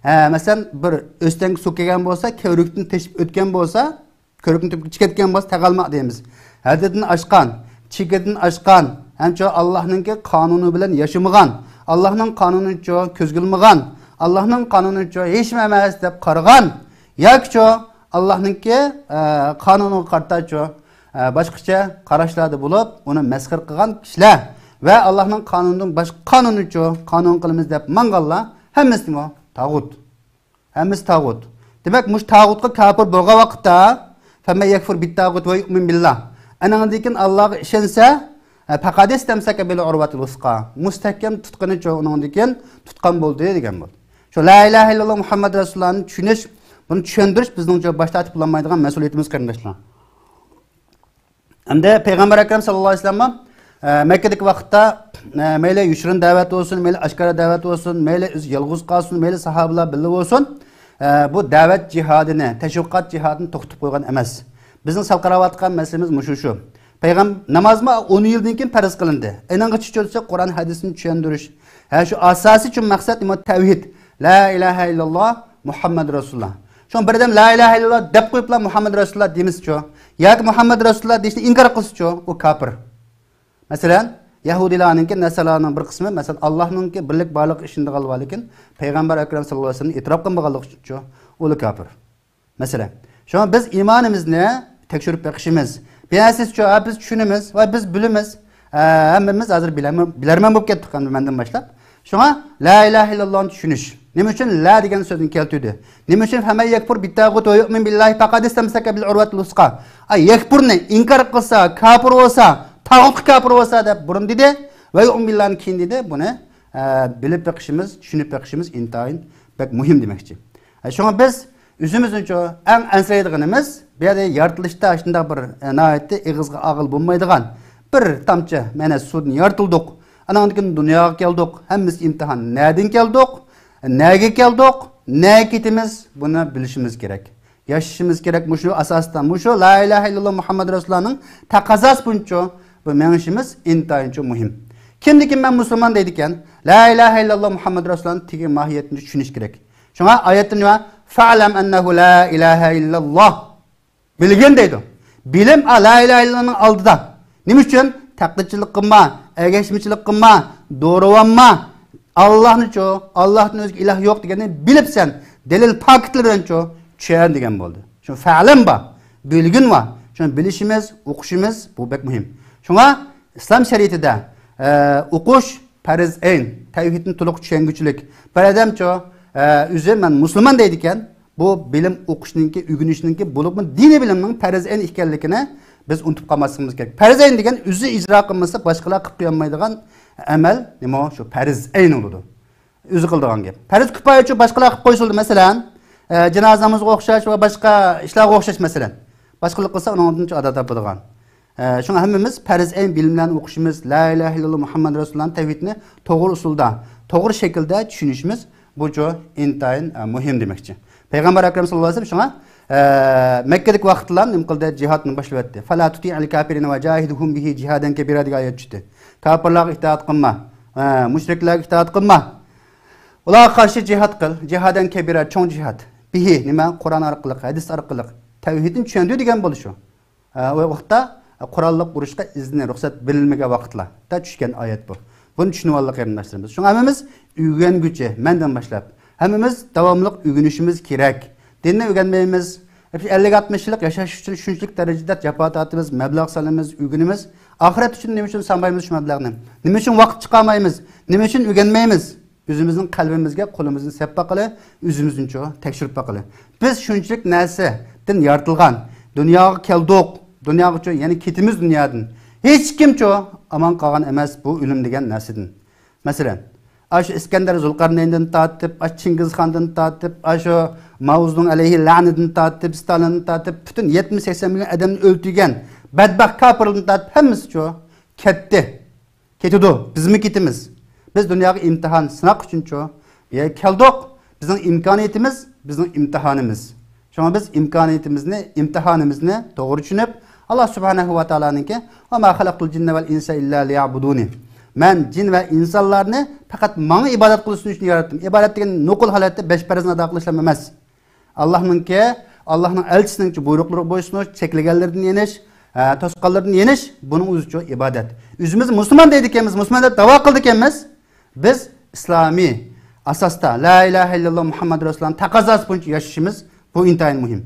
ئە، مەسىلەن، بىر ئۆستەڭگە سۇ كەلگەن بولسا، كۆۋرۈكتىن تېشىپ ئۆتكەن بولسا، كۆۋرۈكنى تۈپكە چىقىرىۋەتكەن بولسا، تەغەلما دەيمىز. ھەددىدىن ئاشقان، چېكىدىن ئاشقان، ھەمچۇ ئاللاھنىڭكى قانۇنى بىلەن ياشىمىغان، ئاللاھنىڭ قانۇنىنىچۇ كۆزگە ئىلمىغان، ئاللاھنىڭ قانۇنىچۇ ھېچنېمە ئەمەس دەپ قارىغان، ياكىچۇ ئاللاھنىڭكى، ئە، قانۇنىغا قارىتاچۇ، ئە، باشقىچە قاراشلاردا بولۇپ، ئۇنى مەسخىرە قىلغان كىشىلەر ۋە ئاللاھنىڭ قانۇنىدىن باشقا قانۇننىچۇ قانۇن قىلىمىز دەپ ماڭغانلار ھەممىسىمۇ تاغۇت. ھەممىسى تاغۇت. دېمەك، مۇشۇ تاغۇتقا كاپىر بولغان ۋاقىتتا، فەمەن يەكفۇر بىتتاغۇت ۋە يۇئمىن بىللا. ئانىڭدىن كېيىن ئاللاغا ئىشەنسە، ھە، پەقەد ئىستەمسەكە بىل ئۇرۋەتىل ۋۇسقا. مۇستەھكەم تۇتقىنىچۇ ئۇنىڭدىن كېيىن تۇتقان بولدى دېگەن بولدى. شۇ لا ئىلاھە ئىللاللا مۇھەممەد رەسۇلۇللانى چۈشىنىش، بۇنى چۈشەندۈرۈش بىزنىڭچۇ باش تارتىپ بولالمايدىغان مەسئۇلىيىتىمىز، قېرىنداشلار. ئەمدى پەيغەمبەر ئەكرەم ساللاللاھۇ ئەلەيھى ۋەسەللەممۇ، ئە، مەككىدىكى ۋاقىتتا، ئە، مەيلى يوشۇرۇن دەۋەت بولسۇن، مەيلى ئاشكارا دەۋەت بولسۇن، مەيلى ئۆزى يالغۇز قالسۇن، مەيلى ساھابىلار بىللە بولسۇن، ئە، بۇ دەۋەت جىھادىنى، تەشۋىقات جىھادىنى توختىتىپ قويغان ئەمەس. بىزنىڭ سەل قاراۋاتقان مەسىلىمىز مۇشۇ شۇ. پەيغەم-، نامازمۇ ئون يىلدىن كېيىن پەرز قىلىندى. ئېنىڭغىچە چۈشەنسە قۇرئان ھەدىسنى چۈشەندۈرۈش. ھە، شۇ ئاساسىي چوڭ مەقسەت نېمە؟ تەۋھىد. لا ئىلاھە ئىللاللا مۇھەممەد رەسۇلۇللا. شۇڭا بىر ئادەم لا ئىلاھە ئىللاللا دەپ قويۇپلا مۇھەممەد رەسۇلۇللا دېمىسىچۇ، ياكى مۇھەممەد رەسۇلۇللا دېيىشنى ئىنكار قىلسىچۇ، ئۇ كاپىر. مەسىلەن، يەھۇدىيلارنىڭكى، نەسارانىڭ بىر قىسمى، مەسىلەن، ئاللاھنىڭكى بىرلىك بارلىقىغا ئىشىنىدىغانلار، لېكىن پەيغەمبەر ئەكرەم ساللاللاھۇ ئەلەيھى ۋەسەللەمنى ئېتىراپ قىلمىغانلىقى ئۈچۈنچۇ، ئۇلار كاپىر. مەسىلەن، شۇڭا بىز ئىمانىمىزنى تەكشۈرۈپ بېقىشىمىز. بىلەسىزچۇ، ھە، بىز چۈشىنىمىز ۋە بىز بىلىمىز. ھە، ھەممىمىز ھازىر بىلەرمەن، بىلەرمەن بولۇپ كەتتۇق ئەمدى مەندىن باشلاپ. شۇڭا لا ئىلاھە ئىللاللانى چۈشىنىش. نېمە ئۈچۈن لا دېگەن سۆزنى كەلتۈردى؟ نېمە ئۈچۈن فەمەن يەكفۇر بىتتاغۇت ۋە يۇئمىن بىللاھى پەقەد ئىستەمسەكە بىل ئۇرۋەتىل ۋۇسقا؟ ئاي، يەكفۇرنى ئىنكار قىلسا، كاپىر بولسا، تاغۇتقا كاپىر بولسا دەپ بۇرۇن دېدى ۋە يۇئمىن بىللاھنى كېيىن دېدى. بۇنى، ئە، بىلىپ بېقىشىمىز، چۈشىنىپ بېقىشىمىز ئىنتايىن بەك مۇھىم دېمەكچى. ئە، شۇڭا بىز ئۆزىمىزنىچۇ ئەڭ ئەنسىرەيدىغىنىمىز، بۇ يەردە يارىتىلىشتا شۇنداق بىر، ئە، ناھايىتى ئېغىزغا ئالغىلى بولمايدىغان بىر تامچە، مەنە، سۇدىن يارىتىلدۇق. ئانىڭدىن كېيىن دۇنياغا كەلدۇق. ھەممىسى ئىمتىھان. نەدىن كەلدۇق؟ نەگە كەلدۇق؟ نەگە كېتىمىز؟ بۇنى بىلىشىمىز كېرەك. ياشىشىمىز كېرەك مۇشۇ ئاساستا. مۇشۇ لا ئىلاھە ئىللاللا مۇھەممەد رەسۇلۇللانىڭ تەقەززاسى بويىچە بۇ مېڭىشىمىز ئىنتايىنچە مۇھىم. كىمدىكىن مەن مۇسۇلمان دەيدىكەن، لا ئىلاھە ئىللاللا مۇھەممەد رەسۇلۇللانى تېگى ماھىيەتىنى چۈشىنىش كېرەك. شۇڭا ئايەتتە نېمە؟ فەلەم ئەننەھۇ لا ئىلاھە ئىللاللا. بىلگىن دەيدۇ. بىلىم، ئا، لا ئىلاھە ئىللاللانىڭ ئالدىدا. نېمە ئۈچۈن؟ تەقلىدچىلىك قىلما، ئەگەشمىچىلىك قىلما، دورىۋالما. ئاللاھنىچۇ، ئاللاھتىن ئۆزگە ئىلاھ يوق دېگەننى بىلىپ سەن، دەلىل پاكىتلار بىلەنچۇ چۈشەن دېگەن بولدى. شۇ فەلەم بار، بىلگىن بار. شۇنى بىلىشىمىز، ئوقۇشىمىز، بۇ بەك مۇھىم. شۇڭا ئىسلام شەرىئىتىدە، ئە، ئوقۇش پەرز ئەين، تەۋھىدنى تولۇق چۈشەنگۈچىلىك. بىر ئادەمچۇ، ئە، ئۆزى مەن مۇسۇلمان دەيدىكەن، بۇ بىلىم ئوقۇشنىڭكى، ئۆگىنىشنىڭكى، بولۇپمۇ دىنىي بىلىمنىڭ پەرز ئەين ئىكەنلىكىنى بىز ئۇنتۇپ قالماسلىقىمىز كېرەك. پەرز ئەين دېگەن ئۆزى ئىجرا قىلمىسا، باشقىلار قىلىپ قويالمايدىغان ئەمەل نېمە؟ شۇ پەرز ئەين بولىدۇ. ئۆزى قىلىدىغان گەپ. پەرز كۇپايەچۇ باشقىلار قىلىپ قويسىلىدى، مەسىلەن، ئە، جىنازا نامىزىغا ئوخشاش ۋە باشقا ئىشلارغا ئوخشاش، مەسىلەن. باشقىلار قىلسا، ئۇنىڭدىنچۇ ئادا تاپىدىغان. ئە، شۇڭا ھەممىمىز پەرز ئەين بىلىملەرنى ئوقۇشىمىز، لا ئىلاھە ئىللاللا مۇھەممەد رەسۇلۇللانىڭ تەۋھىدىنى توغرا ئۇسۇلدا، توغرا شەكىلدە چۈشىنىشىمىز، بۇچۇ ئىنتايىن، ئە، مۇھىم دېمەكچى. پەيغەمبەر ئەكرەم ساللاللاھۇ ئەلەيھى ۋەسەللەم شۇڭا، ئە، مەككىدىكى ۋاقىتتا نېمە قىلدى؟ جىھادنى باشلىۋەتتى. فەلا تۇتىئىل كاپىرىنە ۋە جاھىدھۇم بىھى جىھادەن كەبىرا دېگەن ئايەت چۈشتى. كاپىرلارغا ئىتائەت قىلما، ئە، مۇشرىكلارغا ئىتائەت قىلما. ئۇلارغا قارشى جىھاد قىل، جىھادەن كەبىرا، چوڭ جىھاد. بىھى، نېمە؟ قۇرئان ئارقىلىق، ھەدىس ئارقىلىق، تەۋھىدنى چۈشەندۈر دېگەن بولدى شۇ. ئە، ئۇ ۋاقىتتا قوراللىق ئۇرۇشقا ئىزنى، رۇخسەت بېرىلمىگەن ۋاقىتلاردا چۈشكەن ئايەت بۇ. بۇنى چۈشىنىۋالدى قېرىنداشلىرىمىز. شۇڭا ھەممىمىز ئۆگەنگۈچى، مەندىن باشلاپ، ھەممىمىز داۋاملىق ئۆگىنىشىمىز كېرەك. دىننى ئۆگەنمەيمىز، ئەللىك ئاتمىش يىللىق ياشاش ئۈچۈن شۇنچىلىك دەرىجىدە جاپا تارتىمىز، مەبلەغ سالىمىز، ئۆگىنىمىز. ئاخىرەت ئۈچۈن نېمە ئۈچۈن سانمايمىز شۇ مەبلەغنى؟ نېمە ئۈچۈن ۋاقىت چىقارمايمىز؟ نېمە ئۈچۈن ئۆگەنمەيمىز؟ ئۆزىمىزنىڭ قەلبىمىزگە قولىمىزنى سەپ باقىلى، ئۆزىمىزنىچۇ تەكشۈرۈپ باقىلى. بىز شۇنچىلىك نەرسىدىن يارىتىلغان، دۇنياغا كەلدۇق، دۇنياغىچۇ يەنە كېتىمىز دۇنيادىن. ھېچكىمچۇ ئامان قالغان ئەمەس بۇ ئۆلۈم دېگەن نەرسىدىن. مەسىلەن، ئاشۇ ئىسكەندەر زۇلقەرنەيندىن تارتىپ، ئاشۇ چىڭگىزخاندىن تارتىپ، ئاشۇ ماۋزېدۇڭ ئەلەيھى لەنىدىن تارتىپ، ستالىندىن تارتىپ، پۈتۈن يەتمىش سەكسەن مىليون ئادەمنى ئۆلتۈرگەن بەدبەخت كاپىرلاردىن تارتىپ ھەممىسىچۇ كەتتى. كېتىدۇ، بىزمۇ كېتىمىز. بىز دۇنياغا ئىمتىھان، سىناق ئۈچۈنچۇ، بۇ يەرگە كەلدۇق. بىزنىڭ ئىمكانىيىتىمىز، بىزنىڭ ئىمتىھانىمىز. شۇڭا بىز ئىمكانىيىتىمىزنى، ئىمتىھانىمىزنى توغرا چۈشىنىپ، ئاللا سۇبھانەھۇ ۋە تائالانىڭكى، «ۋە ما خەلەقتۇل جىننە ۋەل ئىنسە ئىللا لىيەبۇدۇنى.» مەن جىن ۋە ئىنسانلارنى پەقەت ماڭا ئىبادەت قىلسۇن ئۈچۈن ياراتتىم. ئىبادەت دېگەن نوقۇل ھالەتتە بەش پەرزنى ئادا قىلىشلام ئەمەس. ئاللانىڭكى، ئاللانىڭ ئەلچىسىنىڭ بۇيرۇقلىرىغا بويسۇنۇش، چەكلىگەنلىرىدىن يېنىش، ھە، توسقانلىرىدىن يېنىش، بۇنىڭ ئۆزى ئىبادەت. ئۆزىمىز مۇسۇلمان دەيدىكەنمىز، مۇسۇلمان دەپ داۋا قىلىدىكەنمىز. بىز ئىسلامىي ئاساستا لا ئىلاھە ئىللاللا مۇھەممەد رەسۇلۇللانىڭ تەقەززاسى بويىچە ياشىشىمىز، بۇ ئىنتايىن مۇھىم.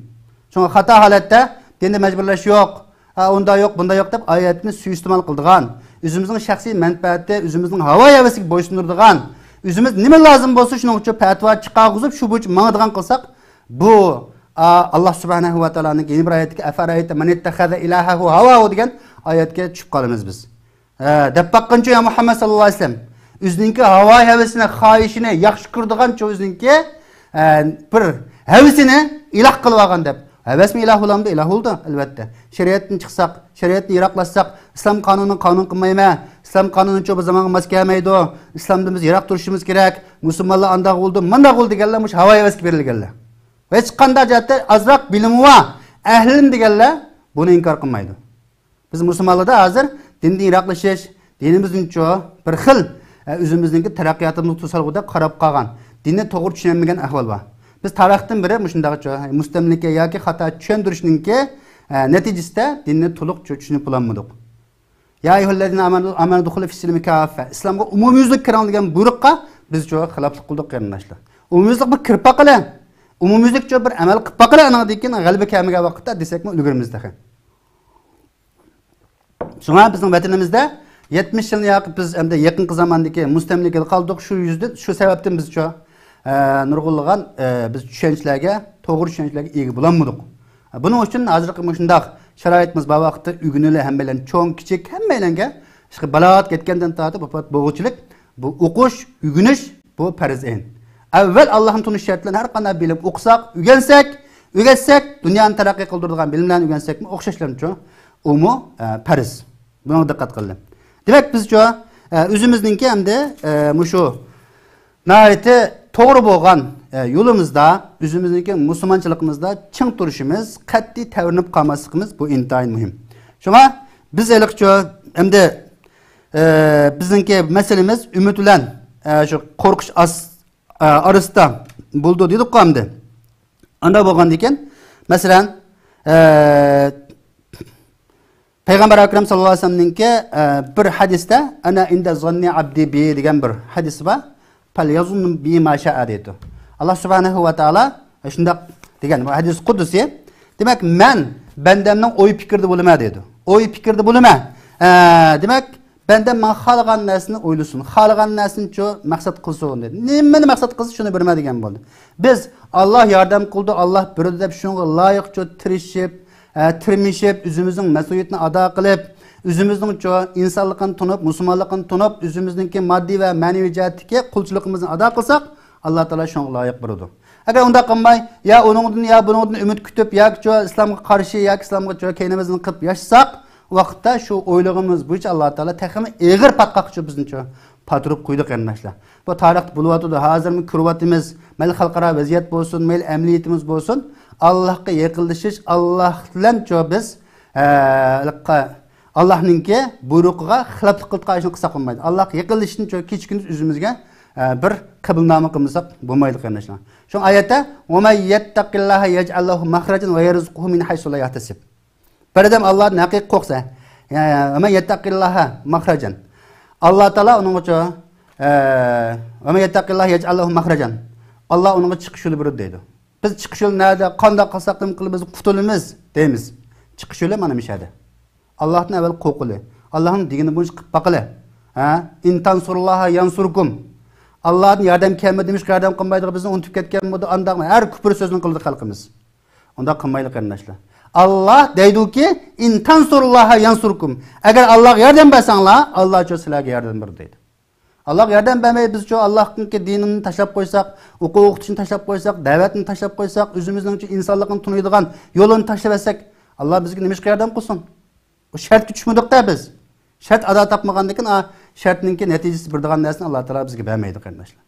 شۇڭا خاتا ھالەتتە دىندا مەجبۇرلاش يوق، ھە، ئۇندا يوق، بۇندا يوق دەپ ئايەتنى سۇيىئىستېمال قىلىدىغان، ئۆزىمىزنىڭ شەخسىي مەنپەئەتى، ئۆزىمىزنىڭ ھاۋا ھەۋىسىگە بويسۇندۇرىدىغان، ئۆزىمىز نېمە لازىم بولسا شۇنىڭ ئۈچۈن پەتىۋا چىقارغۇزۇپ شۇ بويىچە ماڭىدىغان قىلساق، بۇ، ئا، ئاللا سۇبھانەھۇ ۋە تائالانىڭ يەنە بىر ئايەتتىكى «ئەفەرەئەيتە مەن ئىتتەخەزە ئىلاھەھۇ ھاۋاھۇ» دېگەن ئايەتكە چۈشۈپ قالىمىز بىز. ھە، دەپ باققىنچۇ يا مۇھەممەد ساللاللاھۇ ئەلەيھى ۋەسەللەم، ئۆزىنىڭكى ھاۋا ھەۋىسىنى، خاھىشىنى ياخشى كۆرىدىغانچۇ ئۆزىنىڭكى، ئە، بىر ھەۋىسىنى ئىلاھ قىلىۋالغان دەپ. ھەۋەسمۇ ئىلاھ بولامدۇ؟ ئىلاھ بولىدۇ، ئەلۋەتتە. شەرىئەتتىن چىقساق، شەرىئەتتىن يىراقلاشساق، ئىسلام قانۇنىنى قانۇن قىلمايمەن، ئىسلام قانۇنىچۇ بۇ زامانغا ماس كەلمەيدۇ، ئىسلامدىن بىز يىراق تۇرۇشىمىز كېرەك، مۇسۇلمانلار ئانداق بولىدۇ، مانداق بولىدۇ دېگەنلەر مۇشۇ ھاۋا ھەۋەسكە بېرىلگەنلەر. ھېچقانداق جەھەتتە ئازراق بىلىمى بار، ئەھلىم دېگەنلەر بۇنى ئىنكار قىلمايدۇ. بىز مۇسۇلمانلاردا ھازىر دىندىن يىراقلىشىش، دىنىمىزنىڭچۇ بىر خىل، ئە، ئۆزىمىزنىڭكى تەرەققىياتىمىزغا توسالغۇدەك قاراپ قالغان، دىننى توغرا چۈشىنەلمىگەن ئەھۋال بار. بىز تارىختىن بېرى مۇشۇنداقچۇ مۇستەملىكە ياكى خاتا چۈشەندۈرۈشنىڭكى، ئە، نەتىجىسىدە دىننى تولۇقچۇ چۈشىنىپ بولالمىدۇق. يا ئەييۇھەللەزىنە ئامەنۇ، ئامەنۇ دۇخۇلۇ فىسسىلمى كاففە. ئىسلامغا ئومۇميۈزلۈك كىرىڭ دېگەن بۇيرۇققا بىز چۇ خىلاپلىق قىلدۇق، قېرىنداشلار. ئومۇميۈزلۈك بىر كىرىپ باقىلى. ئومۇميۈزلۈكچۇ بىر ئەمەل قىلىپ باقىلى، ئانىڭدىن كېيىن غەلىبە كەلمىگەن ۋاقىتتا دېسەكمۇ ئۈلگۈرىمىز تېخى. شۇڭا بىزنىڭ ۋەتىنىمىزدە يەتمىش يىلنى ياقىپ بىز ئەمدى يېقىنقى زاماندىكى مۇستەملىكىدە قالدۇق. شۇ يۈزدىن، شۇ سەۋەبتىن بىز شۇ، ئە، نۇرغۇنلىغان، ئە، بىز چۈشەنچىلەرگە، توغرا چۈشەنچىلەرگە ئىگە بولالمىدۇق. بۇنىڭ ئۈچۈن ھازىرقى مۇشۇنداق شارائىتىمىز بار ۋاقىتتا ئۆگىنىلى ھەممەيلەن چوڭ، كىچىك ھەممەيلەنگە ئىشقىلىپ بالاغەت كەتكەندىن تارتىپ ۋاپات بولغۇچىلىك بۇ ئوقۇش، ئۆگىنىش، بۇ پەرز ئەين. ئەۋۋەل ئاللاھنى تونۇش شەرتى بىلەن ھەر قانداق بىلىم ئوقۇساق، ئۆگەنسەك، ئۆگەتسەك، دۇنيانى تەرەققىي قىلدۇرىدىغان بىلىملەرنى ئۆگەنسەكمۇ ئوخشاشلامچۇ؟ ئۇمۇ، ئە، پەرز. بۇنىڭغا دىققەت قىلدىم. دېمەك، بىزچۇ، ئە، ئۆزىمىزنىڭكى ئەمدى، ئە، مۇشۇ ناھايىتى توغرا بولغان، ئە، يولىمىزدا، ئۆزىمىزنىڭكى مۇسۇلمانچىلىقىمىزدا چىڭ تۇرۇشىمىز، قەتئىي تەۋرىنىپ قالماسلىقىمىز، بۇ ئىنتايىن مۇھىم. شۇڭا بىز ھېلىقىچۇ ئەمدى، ئە، بىزنىڭكى مەسىلىمىز ئۈمىد بىلەن، ئە، شۇ قورقۇش ئاس-، ئە، ئارىسىدا بولىدۇ دېدۇققۇ ئەمدى. ئانداق بولغاندىكىن، مەسىلەن، ئە، پەيغەمبەر ئەكرەم ساللاللاھۇ ئەلەيھى ۋەسەللەمنىڭكى، ئە، بىر ھەدىستە، «ئەنە ئىندە زاننى ئەبدى بى» دېگەن بىر ھەدىسى بار. «پەليەزۇننى بى ما شەئە» دەيدۇ. ئاللا سۇبھانەھۇ ۋە تائالا شۇنداق دېگەن، بۇ ھەدىس قۇدسى. دېمەك، مەن بەندەمنىڭ ئوي پىكرىدە بولىمەن دەيدۇ. ئوي پىكرىدە بولىمەن. ئە، دېمەك، بەندەم ماڭا خالىغان نەرسىنى ئويلىسۇن، خالىغان نەرسىنىچۇ مەقسەت قىلسۇن دەيدۇ. نېمىنى مەقسەت قىلسا، شۇنى بېرىمەن دېگەن بولدى. بىز، ئاللا ياردەم قىلىدۇ، ئاللا بېرىدۇ دەپ شۇنىڭغا لايىقچۇ تىرىشىپ، ئە، تىرمىشىپ، ئۆزىمىزنىڭ مەسئۇلىيىتىنى ئادا قىلىپ، ئۆزىمىزنىڭچۇ ئىنسانلىقىنى تونۇپ، مۇسۇلمانلىقىنى تونۇپ، ئۆزىمىزنىڭكى ماددىي ۋە مەنىۋى جەھەتتىكى قۇلچىلىقىمىزنى ئادا قىلساق، ئاللا تائالا شۇنىڭغا لايىق بېرىدۇ. ئەگەر ئۇنداق قىلماي، يا ئۇنىڭدىن، يا بۇنىڭدىن ئۈمىد كۈتۈپ، ياكىچۇ ئىسلامغا قارشى، ياكى ئىسلامغىچۇ كەينىمىزدىن قىلىپ ياشىساق، ۋاقىتتا شۇ ئويلىغىنىمىز بويىچە ئاللا تائالا تېخىمۇ ئېغىر پاتقاقچۇ بىزنىچۇ پاتۇرۇپ قويىدۇ، قېرىنداشلار. بۇ تارىختا بولۇۋاتىدۇ، ھازىرمۇ كۆرۈۋاتىمىز. مەيلى خەلقئارا ۋەزىيەت بولسۇن، مەيلى ئەمەلىيىتىمىز بولسۇن، ئاللاھقا يېقىنلىشىش، ئاللاھ بىلەنچۇ بىز، ئە، ئاللاھنىڭكى بۇيرۇقىغا خىلاپلىق قىلىدىغان ئىشنى قىلساق بولمايدۇ. ئاللاھقا يېقىنلىشىشنىچۇ كېچە-كۈندۈز ئۆزىمىزگە، ئە، بىر قىبلىنامە قىلمىساق بولمايدۇ، قېرىنداشلار. شۇڭا ئايەتتە، «ۋە مەن يەتتەقىللاھە يەجئەل لەھۇ مەخرەجەن ۋە يەرزۇقھۇ مىن ھەيسۇ لا يەھتەسىب.» بىر ئادەم ئاللاھتىن ھەقىقىي قورقسا، يا، يا، «ۋە مەن يەتتەقىللاھە مەخرەجەن.» ئاللا تائالا ئۇنىڭغىچۇ، ئە، «ۋە مەن يەتتەقىللاھە يەجئەل لەھۇ مەخرەجەن.» ئاللا ئۇنىڭغا چىقىش يولى بېرىدۇ دەيدۇ. بىز چىقىش يولى نەدە، قانداق قىلساق نېمە قىلىمىز، قۇتۇلىمىز دەيمىز. چىقىش يولى مانا مۇشۇ يەردە. ئاللاھتىن ئەۋۋەل قورققىلى. ئاللاھنىڭ دېگىنى بويىچە قىلىپ باققىلى. ھە؟ «ئىن تانسۇرۇللاھە يانسۇركۇم.» ئاللاھتىن ياردەم كەلمىدى، نېمىشقا ياردەم قىلمايدىغان، بىزنى ئۇنتۇپ كەتكەنمىدۇ، ئانداقمۇ؟ ھەر كۇپۇر سۆزنى قىلىدۇ خەلقىمىز. ئۇنداق قىلمايلى، قېرىنداشلار. ئاللاھ دەيدۇكى، «ئىن تانسۇرۇللاھا يانسۇركۇم.» ئەگەر ئاللاھقا ياردەم بەرسەڭلار، ئاللاھچۇ سىلەرگە ياردەم بېرىدۇ دەيدۇ. ئاللاھقا ياردەم بەرمەي، بىزچۇ ئاللاھنىڭكى دىنىنى تاشلاپ قويساق، ئوقۇپ ئوقۇتۇشنى تاشلاپ قويساق، دەۋەتنى تاشلاپ قويساق، ئۆزىمىزنىڭچۇ ئىنسانلىقنى تونۇيدىغان يولىنى تاشلىۋەتسەك، ئاللاھ بىزگە نېمىشقا ياردەم قىلسۇن؟ ئۇ شەرتكە چۈشمىدۇق-دە بىز. شەرت ئادا تاپمىغاندىكىن، ئا، شەرتنىڭكى نەتىجىسى بېرىدىغان نەرسىنى ئاللا تائالا بىزگە بەرمەيدۇ، قېرىنداشلار.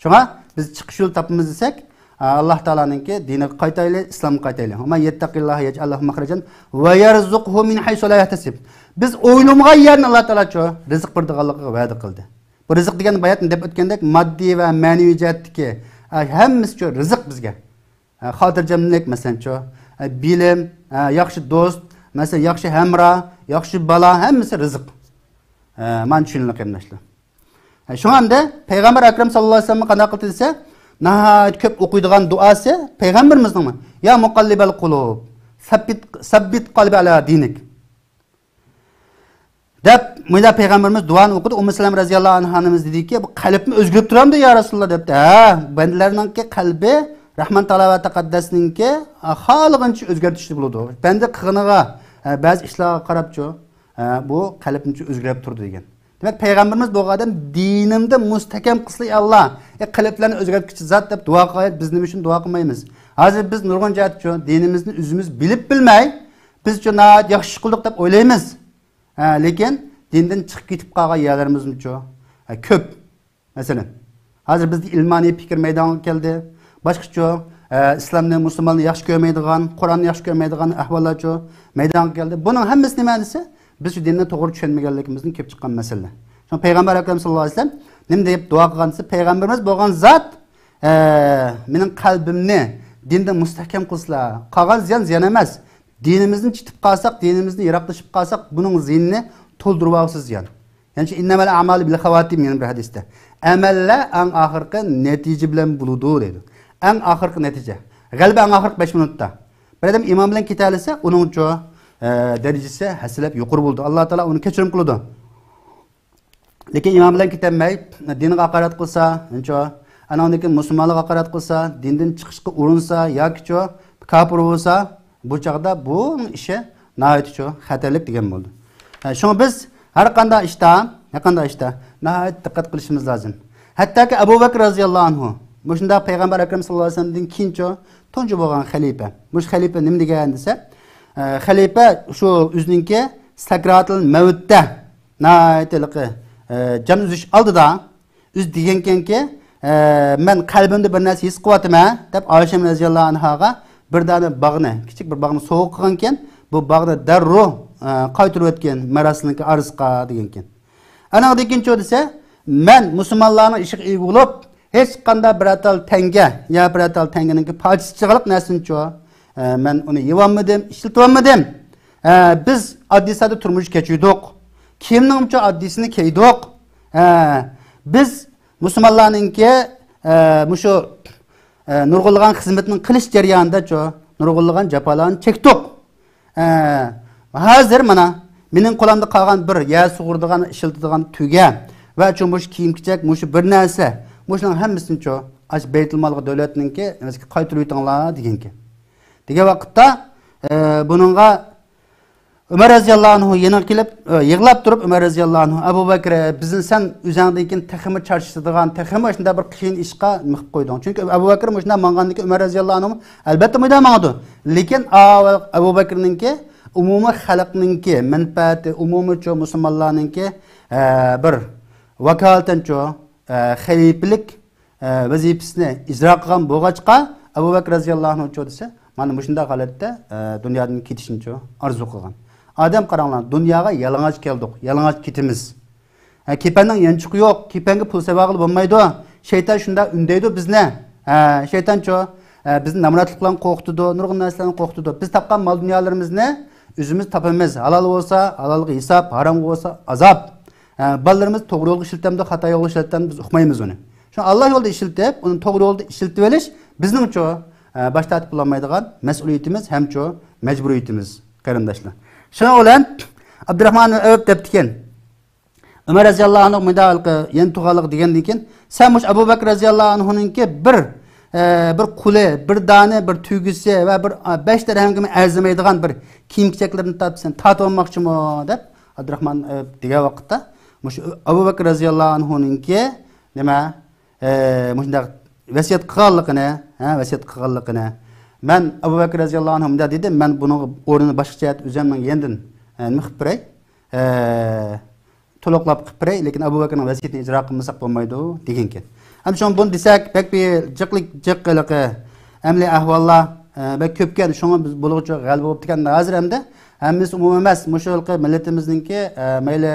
شۇڭا بىز چىقىش يول تاپىمىز دېسەك، ئاللاھ تائالانىڭكى دىنىغا قايتايلى، ئىسلامغا قايتايلى. «ومن يتق الله يجعل له مخرجا ويرزقه من حيث لا يحتسب.» بىز ئويلىمىغان يەردىن ئاللاھ تائالا شۇ رىزىق بېرىدىغانلىقىغا ۋەدە قىلدى. بۇ رىزىق دېگەن باياتىن دەپ ئۆتكەندەك ماددىي ۋە مەنىۋى جەھەتتىكى، ئە، ھەممىسى شۇ رىزىق بىزگە. ئە، خاتىرجەملىك، مەسىلەنچۇ، ئە، بىلىم، ئە، ياخشى دوست، مەسىلەن، ياخشى ھەمراھ، ياخشى بالا، ھەممىسى رىزىق. ئە، مانا چۈشىنىلىدۇ قېرىنداشلار. ئە، شۇڭا ئەمدى پەيغەمبەر ئەكرەم ساللاللاھۇ ئەلەيھى ۋەسەللەم قانداق قىلدى دېسە، ناھايىتى كۆپ ئوقۇيدىغان دۇئاسى پەيغەمبىرىمىزنىڭمۇ، «يا مۇقەللىبەل قۇلۇب، سەببىت، سەببىت قەلبى ئەلا دىنىك.» دەپ، مۇنداق پەيغەمبىرىمىز دۇئانى ئوقۇدى. ئۇممۇ سەلەمە رەزىياللاھۇ ئەنھانىمىز دېدىكى، «بۇ قەلبمۇ ئۆزگىرىپ تۇرامدۇ، يا رەسۇلاللا؟» دەپتۇ. ھە، بەندىلەرنىڭكى قەلبى، رەھمان تائالا ۋە تەقەددەسنىڭكى، ئە، خالىغىنىچە ئۆزگەرتىشكە بولىدۇ. بەندە قىلغىنىغا، ئە، بەزى ئىشلارغا قاراپچۇ، ئە، بۇ قەلبنىچۇ ئۆزگىرىپ تۇرىدۇ دېگەن. دېمەك، پەيغەمبىرىمىز بولغان ئادەم، «دىنىمدا مۇستەھكەم قىلسىلا، يا ئاللاھ، ئە، قەلبلەرنى ئۆزگەرتكۈچى زات» دەپ دۇئا قىلغان، بىز نېمە ئۈچۈن دۇئا قىلمايمىز؟ ھازىر بىز نۇرغۇن جەھەتتە شۇ دىنىمىزنى ئۆزىمىز بىلىپ بىلمەي، بىز شۇ ناھايىتى ياخشى ئىش قىلدۇق دەپ ئويلايمىز. ھە، لېكىن دىندىن چىقىپ كېتىپ قالغان يەرلىرىمىزمۇچۇ؟ ھە، كۆپ. مەسىلەن، ھازىر بىزدە ئىلمانىي پىكىر مەيدانغا كەلدى. باشقىچۇ، ئە، ئىسلامنى، مۇسۇلماننى ياخشى كۆرمەيدىغان، قۇرئاننى ياخشى كۆرمەيدىغان ئەھۋاللارچۇ مەيدانغا كەلدى. بۇنىڭ ھەممىسى نېمە دېسە، بىز شۇ دىننى توغرا چۈشەنمىگەنلىكىمىزدىن كېلىپ چىققان مەسىلە. شۇڭا پەيغەمبەر ئەكرەم ساللاللاھۇ ئەلەيھى ۋەسەللەم نېمە دەپ دۇئا قىلغان دېسە، پەيغەمبىرىمىز بولغان زات، ئە، مېنىڭ قەلبىمنى دىندا مۇستەھكەم قىلسىلا، قالغان زىيان زىيان ئەمەس. دىنىمىزدىن چىتىپ قالساق، دىنىمىزدىن يىراقلىشىپ قالساق، بۇنىڭ زىيىنىنى تولدۇرۇۋالغۇسىز زىيان. يەنى «ئىننەمەل ئەمالۇ بىل خاۋاتىم» يەنە بىر ھەدىستە. «ئەمەللەر ئەڭ ئاخىرقى نەتىجە بىلەن بولىدۇ» دەيدۇ. ئەڭ ئاخىرقى نەتىجە. غەلىبە ئەڭ ئاخىرقى بەش مىنۇتتا. بىر ئادەم ئىمان بىلەن كېتەلىسە، ئۇنىڭچۇ، ئە، دەرىجىسى ھەسسىلەپ يۇقىرى بولىدۇ. ئاللا تائالا ئۇنى كەچۈرۈم قىلىدۇ. لېكىن ئىمان بىلەن كېتەلمەي، دىنىغا ھاقارەت قىلسا، ئۇنچە، ئاناندىن كېيىن مۇسۇلمانلارغا ھاقارەت قىلسا، دىندىن چىقىشقا ئۇرۇنسا ياكىچۇ كاپىر بولسا، بۇ چاغدا بۇنىڭ ئىشى ناھايىتىچۇ خەتەرلىك دېگەن بولىدۇ. ھە، شۇڭا بىز ھەر قانداق ئىشتا، ھەر قانداق ئىشتا ناھايىتى دىققەت قىلىشىمىز لازىم. ھەتتاكى ئەبۇ بەكرى رەزىياللاھۇ ئەنھۇ مۇشۇنداق پەيغەمبەر ئەكرەم ساللاللاھۇ ئەلەيھى ۋەسەللەمدىن كېيىنچۇ تۇنجى بولغان خەلىپە. مۇشۇ خەلىپە نېمە دېگەن دېسە، ئە، خەلىپە شۇ ئۆزىنىڭكى سەكراتىل مەۋتتە ناھايىتى ھېلىقى، ئە، جان ئۈزۈش ئالدىدا ئۆزى دېگەنكەنكى، ئە، «مەن قەلبىمدە بىر نەرسە ھېس قىلىۋاتىمەن» دەپ، ئائىشە رەزىياللاھۇ ئەنھاغا بىر دانە باغنى، كىچىك بىر باغنى سوۋغا قىلغانكەن، بۇ باغنى دەررۇ، ئە، قايتۇرۇۋەتكەن مەراسىلنىڭكى ئارىسىغا دېگەنكەن. ئانىڭدىن كېيىنچۇ دېسە، «مەن مۇسۇلمانلارنىڭ ئىشىغا ئىگە بولۇپ، ھېچقانداق بىرەر تال تەڭگە يا بىرەر تال تەڭگىنىڭكى پارچىسى چىغلىق نەرسىنىچۇ، ئە، مەن ئۇنى يېۋالمىدىم، ئىشلىتىۋالمىدىم. ئە، بىز ئاددىي ساددا تۇرمۇش كەچۈردۇق. كىيىمنىڭچۇ ئاددىيسىنى كىيدۇق. ئە، بىز مۇسۇلمانلارنىڭكى، ئە، مۇشۇ، ئە، نۇرغۇنلىغان خىزمىتىنى قىلىش جەريانىدىچۇ نۇرغۇنلىغان جاپالارنى چەكتۇق. ئە، ھازىر مانا مېنىڭ قولۇمدا قالغان بىر يەر سۇغۇرىدىغان، ئىشلىتىدىغان تۈگە ۋە چوڭ مۇشۇ كىيىم-كېچەك، مۇشۇ بىر نەرسە، مۇشۇنىڭ ھەممىسىنىچۇ ئاشۇ بەيتۇلمالغا، دۆلەتنىڭكى قايتۇرۇۋېتىڭلار» دېگەنكەن. دېگەن ۋاقىتتا، ئە، بۇنىڭغا ئۆمەر رەزىياللاھۇ ئەنھۇ يېنىغا كېلىپ، ئە، يىغلاپ تۇرۇپ، ئۆمەر رەزىياللاھۇ ئەنھۇ، «ئەبۇ بەكرى، بىزنى سەن ئۆزۈڭدىن كېيىن تېخىمۇ چارچىتىدىغان، تېخىمۇ شۇنداق بىر قىيىن ئىشقا نېمە قىلىپ قويدۇڭ؟» چۈنكى ئەبۇ بەكرى مۇشۇنداق ماڭغاندىن كېيىن ئۆمەر رەزىياللاھۇ ئەنھۇ ئەلبەتتە مۇنداق ماڭىدۇ. لېكىن ئەبۇ بەكرىنىڭكى ئومۇمىي خەلقنىڭكى مەنپەئەتى، ئومۇمىيچۇ مۇسۇلمانلارنىڭكى، ئە، بىر ۋاكالىتەنچۇ، ئە، خەلىپىلىك، ئە، ۋەزىپىسىنى ئىجرا قىلغان بولغاچقا، ئەبۇ بەكرى رەزىياللاھۇ ئەنھۇچۇ دېسە، مانا مۇشۇنداق ھالەتتە، ئە، دۇنيادىن كېتىشنىچۇ ئارزۇ قىلغان. ئادەم قاراڭلار، دۇنياغا يالىڭاچ كەلدۇق، يالىڭاچ كېتىمىز. ھە، كېپەننىڭ يانچۇقى يوق، كېپەنگە پۇل سېلىۋالغىلى بولمايدۇ. شەيتان شۇنداق ئۈندەيدۇ بىزنى. ھە، شەيتانچۇ، ھە، بىزنى نامراتلىق بىلەن قورقۇتىدۇ، نۇرغۇن نەرسىلەرنى قورقۇتىدۇ. بىز تاپقان مال-دۇنيالىرىمىزنى ئۆزىمىز تاپىمىز. ھالال بولسا، ھالالغا ھېساب، ھارامغا بولسا ئازاب. ھە، بالىلىرىمىز توغرا يولغا ئىشلىتەمدۇ، خاتا يولغا ئىشلىتەمدۇ، بىز ئۇقمايمىز ئۇنى. شۇڭا ئاللا يولىدا ئىشلىتىپ، ئۇنى توغرا يولدا ئىشلىتىۋېلىش بىزنىڭچۇ، ھە، باش تارتىپ بولالمايدىغان مەسئۇلىيىتىمىز ھەمچۇ مەجبۇرىيىتىمىز، قېرىنداشلار. شۇنىڭ بىلەن ئابدۇراخمان ئەۋپ دەپتىكەن. ئۆمەر رەزىياللاھۇ ئەنھۇ مۇنداق ھېلىقى يەنە تۇغانلىقى دېگەندىن كېيىن، سەن مۇشۇ ئەبۇ بەكرى رەزىياللاھۇ ئەنھۇنىڭكى بىر، ئە، بىر قۇلى، بىر دانە، بىر تۈگىسى ۋە بىر، ئە، بەش دىرھەمگىمۇ ئەرزىمەيدىغان بىر كىيىم-كېچەكلىرىنى تاپىسەن، تارتىۋالماقچىمۇ؟ دەپ ئابدۇراخمان، ئە، دېگەن ۋاقىتتا، مۇشۇ ئەبۇ بەكرى رەزىياللاھۇ ئەنھۇنىڭكى نېمە، ئە، مۇشۇنداق ۋەسىيەت قىلغانلىقىنى، ھە، ۋەسىيەت قىلغانلىقىنى، مەن ئەبۇ بەكرى رەزىياللاھۇ ئەنھۇ مۇنداق دېدى، مەن بۇنىڭ ئورنىنى باشقىچە ئۆزۈمنىڭ يېنىدىن، ئە، نېمە قىلىپ بېرەي؟ ئە، تولۇقلاپ قىلىپ بېرەي، لېكىن ئەبۇ بەكرىنىڭ ۋەسىيىتىنى ئىجرا قىلمىساق بولمايدۇ، دېگەنكەن. ئەمدى شۇڭا بۇنى دېسەك، بەك بىر جىقلىق، جىق ھېلىقى ئەمەلىي ئەھۋاللار، ئە، بەك كۆپكەن، شۇڭا بىز بولغۇچە غەلىبە بوپتىكەن. ھازىر ئەمدى ھەممىسى ئومۇمەن ئەمەس، مۇشۇ ھېلىقى مىللىتىمىزنىڭكى، ئە، مەيلى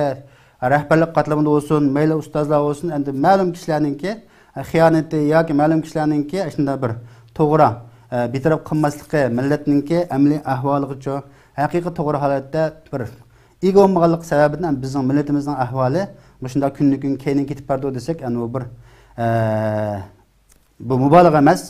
رەھبەرلىك قاتلىمىدا بولسۇن، مەيلى ئۇستازلار بولسۇن، ئەمدى مەلۇم كىشىلەرنىڭكى، ئە، خىيانىتى ياكى مەلۇم كىشىلەرنىڭكى ئاشۇنداق بىر توغرا، ئە، بىتەرەپ قىلماسلىقى، مىللەتنىڭكى ئەمەلىي ئەھۋالىغىچۇ ھەقىقىي توغرا ھالەتتە بىر ئىگە بولمىغانلىقى سەۋەبىدىن بىزنىڭ مىللىتىمىزنىڭ ئەھۋالى مۇشۇنداق كۈندىن كۈن كەينىگە كېتىپ بارىدۇ دېسەك، ئەنە بۇ بىر، ئە، بۇ مۇبالىغە ئەمەس.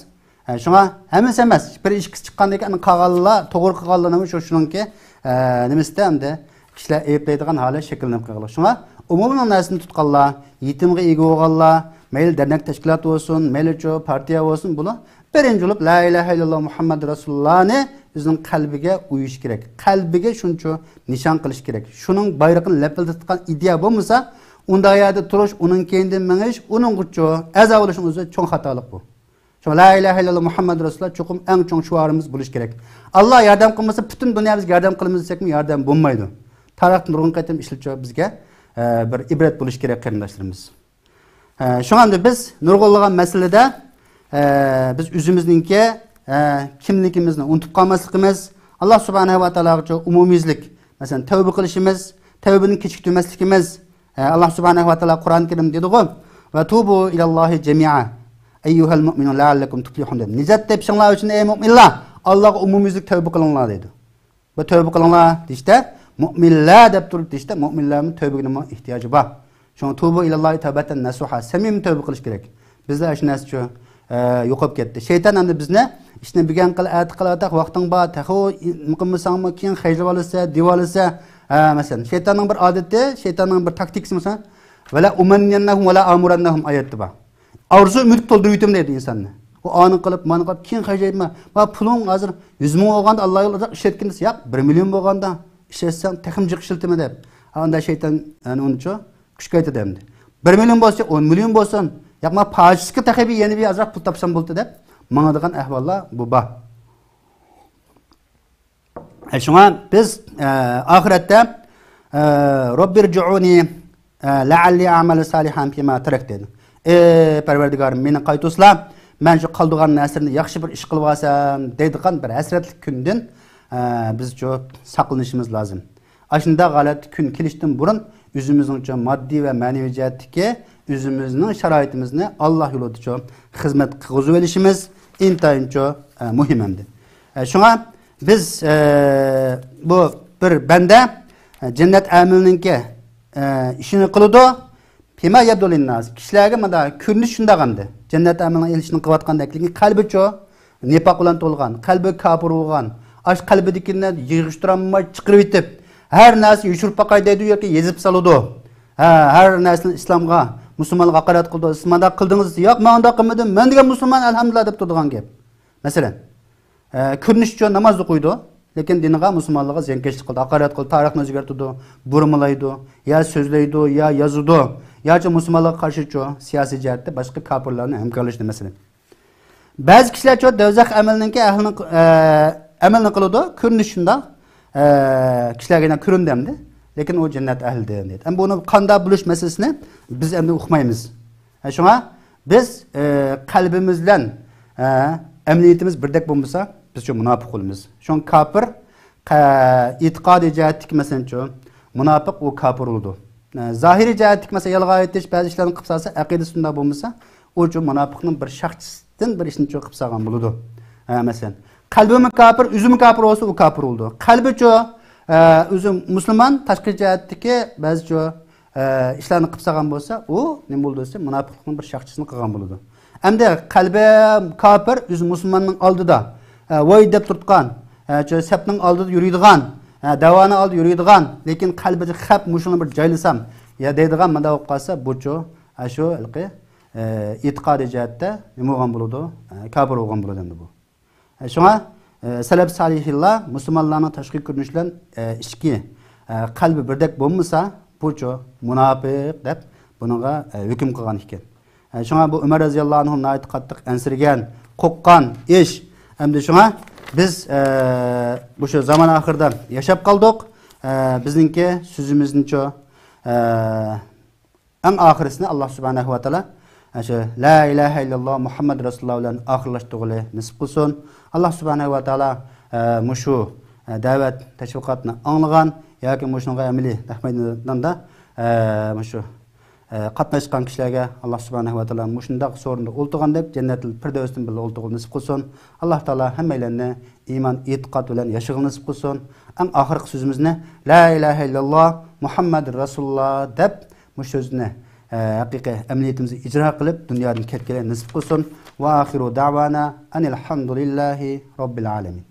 ئە، شۇڭا ھەممىسى ئەمەس، بىر ئىككىسى چىققاندىن كېيىن قالغانلار، توغرا قىلغانلارنىمۇ شۇ، شۇنىڭكى، ئە، نېمىسىدە ئەمدى كىشىلەر ئەيىبلەيدىغان ھالەت شەكىللىنىپ قالغان. شۇڭا ئومۇمنىڭ نەرسىنى تۇتقانلار، يېتىمغا ئىگە بولغانلار، مەيلى دەرنەك تەشكىلات بولسۇن، مەيلىچۇ پارتىيە بولسۇن، بۇلار بىرىنچى بولۇپ لا ئىلاھە ئىللاللا مۇھەممەد رەسۇلۇللانى ئۆزىنىڭ قەلبىگە ئويۇش كېرەك. قەلبىگە شۇنچە نىشان قىلىش كېرەك. شۇنىڭ بايرىقىنى لەپىلدەتكەن ئىدىيە بولمىسا، ئۇنداق يەردە تۇرۇش، ئۇنىڭ كەينىدىن مېڭىش، ئۇنىڭغىچۇ ئەزا بولۇشنىڭ ئۆزى چوڭ خاتالىق بۇ. شۇڭا لا ئىلاھە ئىللاللا مۇھەممەد رەسۇلۇللا چوقۇم ئەڭ چوڭ شوئارىمىز بولۇشى كېرەك. ئاللا ياردەم قىلمىسا، پۈتۈن دۇنيا بىزگە ياردەم قىلىمىز دېسەكمۇ ياردەم بولمايدۇ. تارىختا نۇرغۇن قېتىم ئىشلىتىلىپ بىزگە، ئە، بىر ئىبرەت بولۇشى كېرەك، قېرىنداشلىرىمىز. ئە، شۇڭا ئەمدى بىز نۇرغۇنلىغان مەسىلىدە، ئە، بىز ئۆزىمىزنىڭكى، ئە، كىملىكىمىزنى ئۇنتۇپ قالماسلىقىمىز، ئاللا سۇبھانەھۇ ۋە تائالاغىچۇ ئومۇميۈزلۈك، مەسىلەن، تەۋبە قىلىشىمىز، تەۋبىنى كېچىكتۈرمەسلىكىمىز. ئە، ئاللا سۇبھانەھۇ ۋە تائالا قۇرئان كەرىم دېدىغۇ، «ۋە تۇبۇ ئىلەللاھى جەمىئا ئەييۇھەل مۇئمىنۇن لەئەللەكۇم تۇفلىھۇن» دەپ. نىجات تېپىشىڭلار ئۈچۈن، ئەي مۇئمىنلار، ئاللاغا ئومۇميۈزلۈك تەۋبە قىلىڭلار دەيدۇ. بۇ تەۋبە قىلىڭلار دېيىشتە، مۇئمىنلار دەپ تۇرۇپ دېيىشتە، مۇئمىنلارمۇ تەۋبىگىمۇ ئېھتىياجى بار. شۇڭا تۇبۇ ئىلەللاھى تەۋبەتەن نەسۇھا، سەمىمىي تەۋبە قىلىش كېرەك. بىزدە شۇ نەرسە شۇ، ئە، يوقاپ كەتتى. شەيتان ئەمدى بىزنى ئىشنى بۈگۈن قىل، ئەتە قىل، ئاتاق ۋاقتىڭ بار، تېخى نېمە قىلمىساڭمۇ كېيىن خەجلىۋالىسەن، دېيىۋالىسەن. ھە، مەسىلەن، شەيتاننىڭ بىر ئادىتى، شەيتاننىڭ بىر تاكتىكىسى بولسا، «ۋەلە ئۇمەننىيەننەھۇم ۋەلە ئامۇرەننەھۇم» ئايەتتە بار. ئارزۇ ئۈمىدكە تولدۇرۇۋېتىمەن دەيدۇ ئىنساننى. ئۇ ئانى قىلىپ، مانى قىلىپ، كېيىن خەجلەيمەن. ما پۇلۇڭ ھازىر يۈز مىڭ بولغاندا ئاللا يولىدا ئىشلەتكىن دېسە، ياق، بىر مىليون بولغاندا ئىشلەتسەڭ تېخىمۇ جىق ئىشلىتىمەن دەپ. ئاندا شەيتان، يەنى ئۇنچە كۈچكەيتىدۇ ئەمدى. بىر مىليون بولسا، ئون مىليون بولسۇن. ياق، ما پاچىسىغا تېخى بىر يەنە بىر ئازراق پۇل تاپسام بولدى دەپ ماڭىدىغان ئەھۋاللار بۇ بار. ئە، شۇڭا بىز، ئە، ئاخىرەتتە، ئە، «رەببىرجىئۇنى، ئە، لەئەللى ئەئمەلۇ سالىھەن فىما تەرەكتۇ» دەيدۇ. «ئەي پەرۋەردىگارىم، مېنى قايتۇرسىلا، مەن شۇ قالدۇرغان نەرسىلىرىمنى ياخشى بىر ئىش قىلىۋالسام» دەيدىغان بىر ھەسرەتلىك كۈندىن، ئە، بىز شۇ ساقلىنىشىمىز لازىم. ئاشۇنداق ھالەتتە كۈن كېلىشتىن بۇرۇن ئۆزىمىزنىڭچۇ ماددىي ۋە مەنىۋى جەھەتتىكى ئۆزىمىزنىڭ شارائىتىمىزنى ئاللا يولىدىچۇ خىزمەت قىلغۇزۇۋېلىشىمىز ئىنتايىنچۇ، ئە، مۇھىم ئەمدى. ئە، شۇڭا بىز، ئە، بۇ بىر بەندە، ئە، جەننەت ئەھلىنىڭكى، ئە، ئىشىنى قىلىدۇ. فىما يەبدۇ لىنناس. كىشىلەرگە مۇنداق كۆرۈنۈش شۇنداق ئەمدى. جەننەت ئەھلىنىڭ ئېلىشىنى قىلىۋاتقاندەك، لېكىن قەلبىچۇ نىپاق بىلەن تولغان، قەلبى كاپىر بولغان، ئاشۇ قەلبىدىكىنى يىغىشتۇرالماي چىقىرىۋېتىپ، ھەر نەرسىنى يوشۇرۇپ باقاي دەيدۇ ياكى يېزىپ سالىدۇ. ھە، ھەر نەرسىنى ئىسلامغا، مۇسۇلمانلارغا ھاقارەت قىلىدۇ. «سىز مانداق قىلدىڭىز» دېسە، «ياق، مەن ئۇنداق قىلمىدىم، مەن دېگەن مۇسۇلمان، ئەلھەمدۇلىللا» دەپ تۇرىدىغان گەپ. مەسىلەن، ئە، كۆرۈنۈشىچۇ ناماز ئوقۇيدۇ، لېكىن دىنىغا، مۇسۇلمانلىقىغا زىيانكەشلىك قىلىدۇ، ھاقارەت قىلىدۇ، تارىخنى ئۆزگەرتىدۇ، بۇرمىلايدۇ، يا سۆزلەيدۇ، يا يازىدۇ، ياچۇ مۇسۇلمانلارغا قارشىچۇ سىياسىي جەھەتتە باشقا كاپىرلارنى ھەمكارلىشىدۇ، مەسىلەن. بەزى كىشىلەرچۇ دوزاخ ئەمەلنىڭكى ئەھلىنى، ئە، ئەمەلنى قىلىدۇ، كۆرۈنۈش شۇنداق، ئە، كىشىلەرگە يەنە كۆرۈندى ئەمدى، لېكىن ئۇ جەننەت ئەھلىدىن دەيدۇ. ئەمدى بۇنى قانداق بولۇش مەسىلىسىنى بىز ئەمدى ئۇقمايمىز. ئە، شۇڭا بىز، ئە، قەلبىمىز بىلەن، ئە، ئەمەلىيىتىمىز بىردەك بولمىسا، بىز شۇ مۇناپىق بولىمىز. شۇڭا كاپىر، قە-، ئېتىقادىي جەھەتتىكى، مەسىلەنچۇ، مۇناپىق ئۇ كاپىر بولىدۇ. ئە، زاھىرىي جەھەتتىكى، مەسىلەن، يالغان ئېيتىش، بەزى ئىشلارنى قىلىپ سالسا، ئەقىدىسى شۇنداق بولمىسا، ئۇچۇ مۇناپىقنىڭ بىر شاخچىسىدىن بىر ئىشنىچۇ قىلىپ سالغان بولىدۇ. ئە، مەسىلەن، قەلبىمۇ كاپىر، ئۆزىمۇ كاپىر بولسا، ئۇ كاپىر بولىدۇ. قەلبىچۇ، ئە، ئۆزى مۇسۇلمان، تاشقى جەھەتتىكى بەزىچۇ ئە، ئىشلارنى قىلىپ سالغان بولسا، ئۇ نېمە بولىدۇ دېسە، مۇناپىقلىقنىڭ بىر شاخچىسىنى قىلغان بولىدۇ. ئەمدى قەلبى كاپىر، ئۆزى مۇسۇلماننىڭ ئالدىدا، ئە، ۋاي دەپ تۇرۇتقان، ئە، شۇ سەپنىڭ ئالدىدا يۈرىدىغان، ئە، دەۋانىڭ ئالدىدا يۈرىدىغان، لېكىن قەلبىدە خەپ مۇشۇنى بىر جايلىسام يا دەيدىغان مۇنداق بولۇپ قالسا، بۇچۇ، ئە، شۇ ھېلىقى، ئە، ئېتىقادىي جەھەتتە نېمە بولغان بولىدۇ؟ ئە، كاپىر بولغان بولىدۇ ئەمدى بۇ. شۇڭا، ئە، سەلەپ سالىھىنلار مۇسۇلمانلارنىڭ تاشقى كۆرۈنۈشى بىلەن، ئە، ئىچكى، ئە، قەلبى بىردەك بولمىسا، بۇچۇ مۇناپىق دەپ بۇنىڭغا، ئە، ھۆكۈم قىلغان ئىكەن. ئە، شۇڭا بۇ ئۆمەر رەزىياللاھۇ ئەنھۇ ناھايىتى قاتتىق ئەنسىرىگەن، قورققان ئىش. ئەمدى شۇڭا بىز، ئە، مۇشۇ زامان ئاخىرىدا ياشاپ قالدۇق. ئە، بىزنىڭكى سۆزىمىزنىچۇ، ئە، ئەڭ ئاخىرىسىنى ئاللا سۇبھانەھۇ ۋە تائالا، ئاشۇ لا ئىلاھە ئىللاللا مۇھەممەد رەسۇلۇللا بىلەن ئاخىرلاشتۇرغىلى نېسىپ قىلسۇن. ئاللا سۇبھانەھۇ ۋە تائالا، ئە، مۇشۇ، ئە، دەۋەت تەشۋىقاتنى ئاڭلىغان ياكى مۇشۇنىڭغا ئەمەلىي نەق مەيداندا، ئە، مۇشۇ، ئە، قاتناشقان كىشىلەرگە ئاللا سۇبھانەھۇ ۋە تائالا مۇشۇنداق سورۇندا ئولتۇرغاندەك جەننەتۇل پىردەۋستىن بىللە ئولتۇرغىلى نېسىپ قىلسۇن. ئاللا تائالا ھەممەيلەننى ئىمان، ئېتىقاد بىلەن ياشىغىلى نېسىپ قىلسۇن. ئەڭ ئاخىرقى سۆزىمىزنى لا ئىلاھە ئىللاللا مۇھەممەد رەسۇلۇللا دەپ، مۇشۇ سۆزنى، ئە، ھەقىقىي ئەمەلىيىتىمىزدە ئىجرا قىلىپ، دۇنيادىن كەتكىلى نېسىپ قىلسۇن. ۋە ئاخىرۇ دەۋانا ئەنىل ھەمدۇلىللاھى رەببىل ئالەمىن.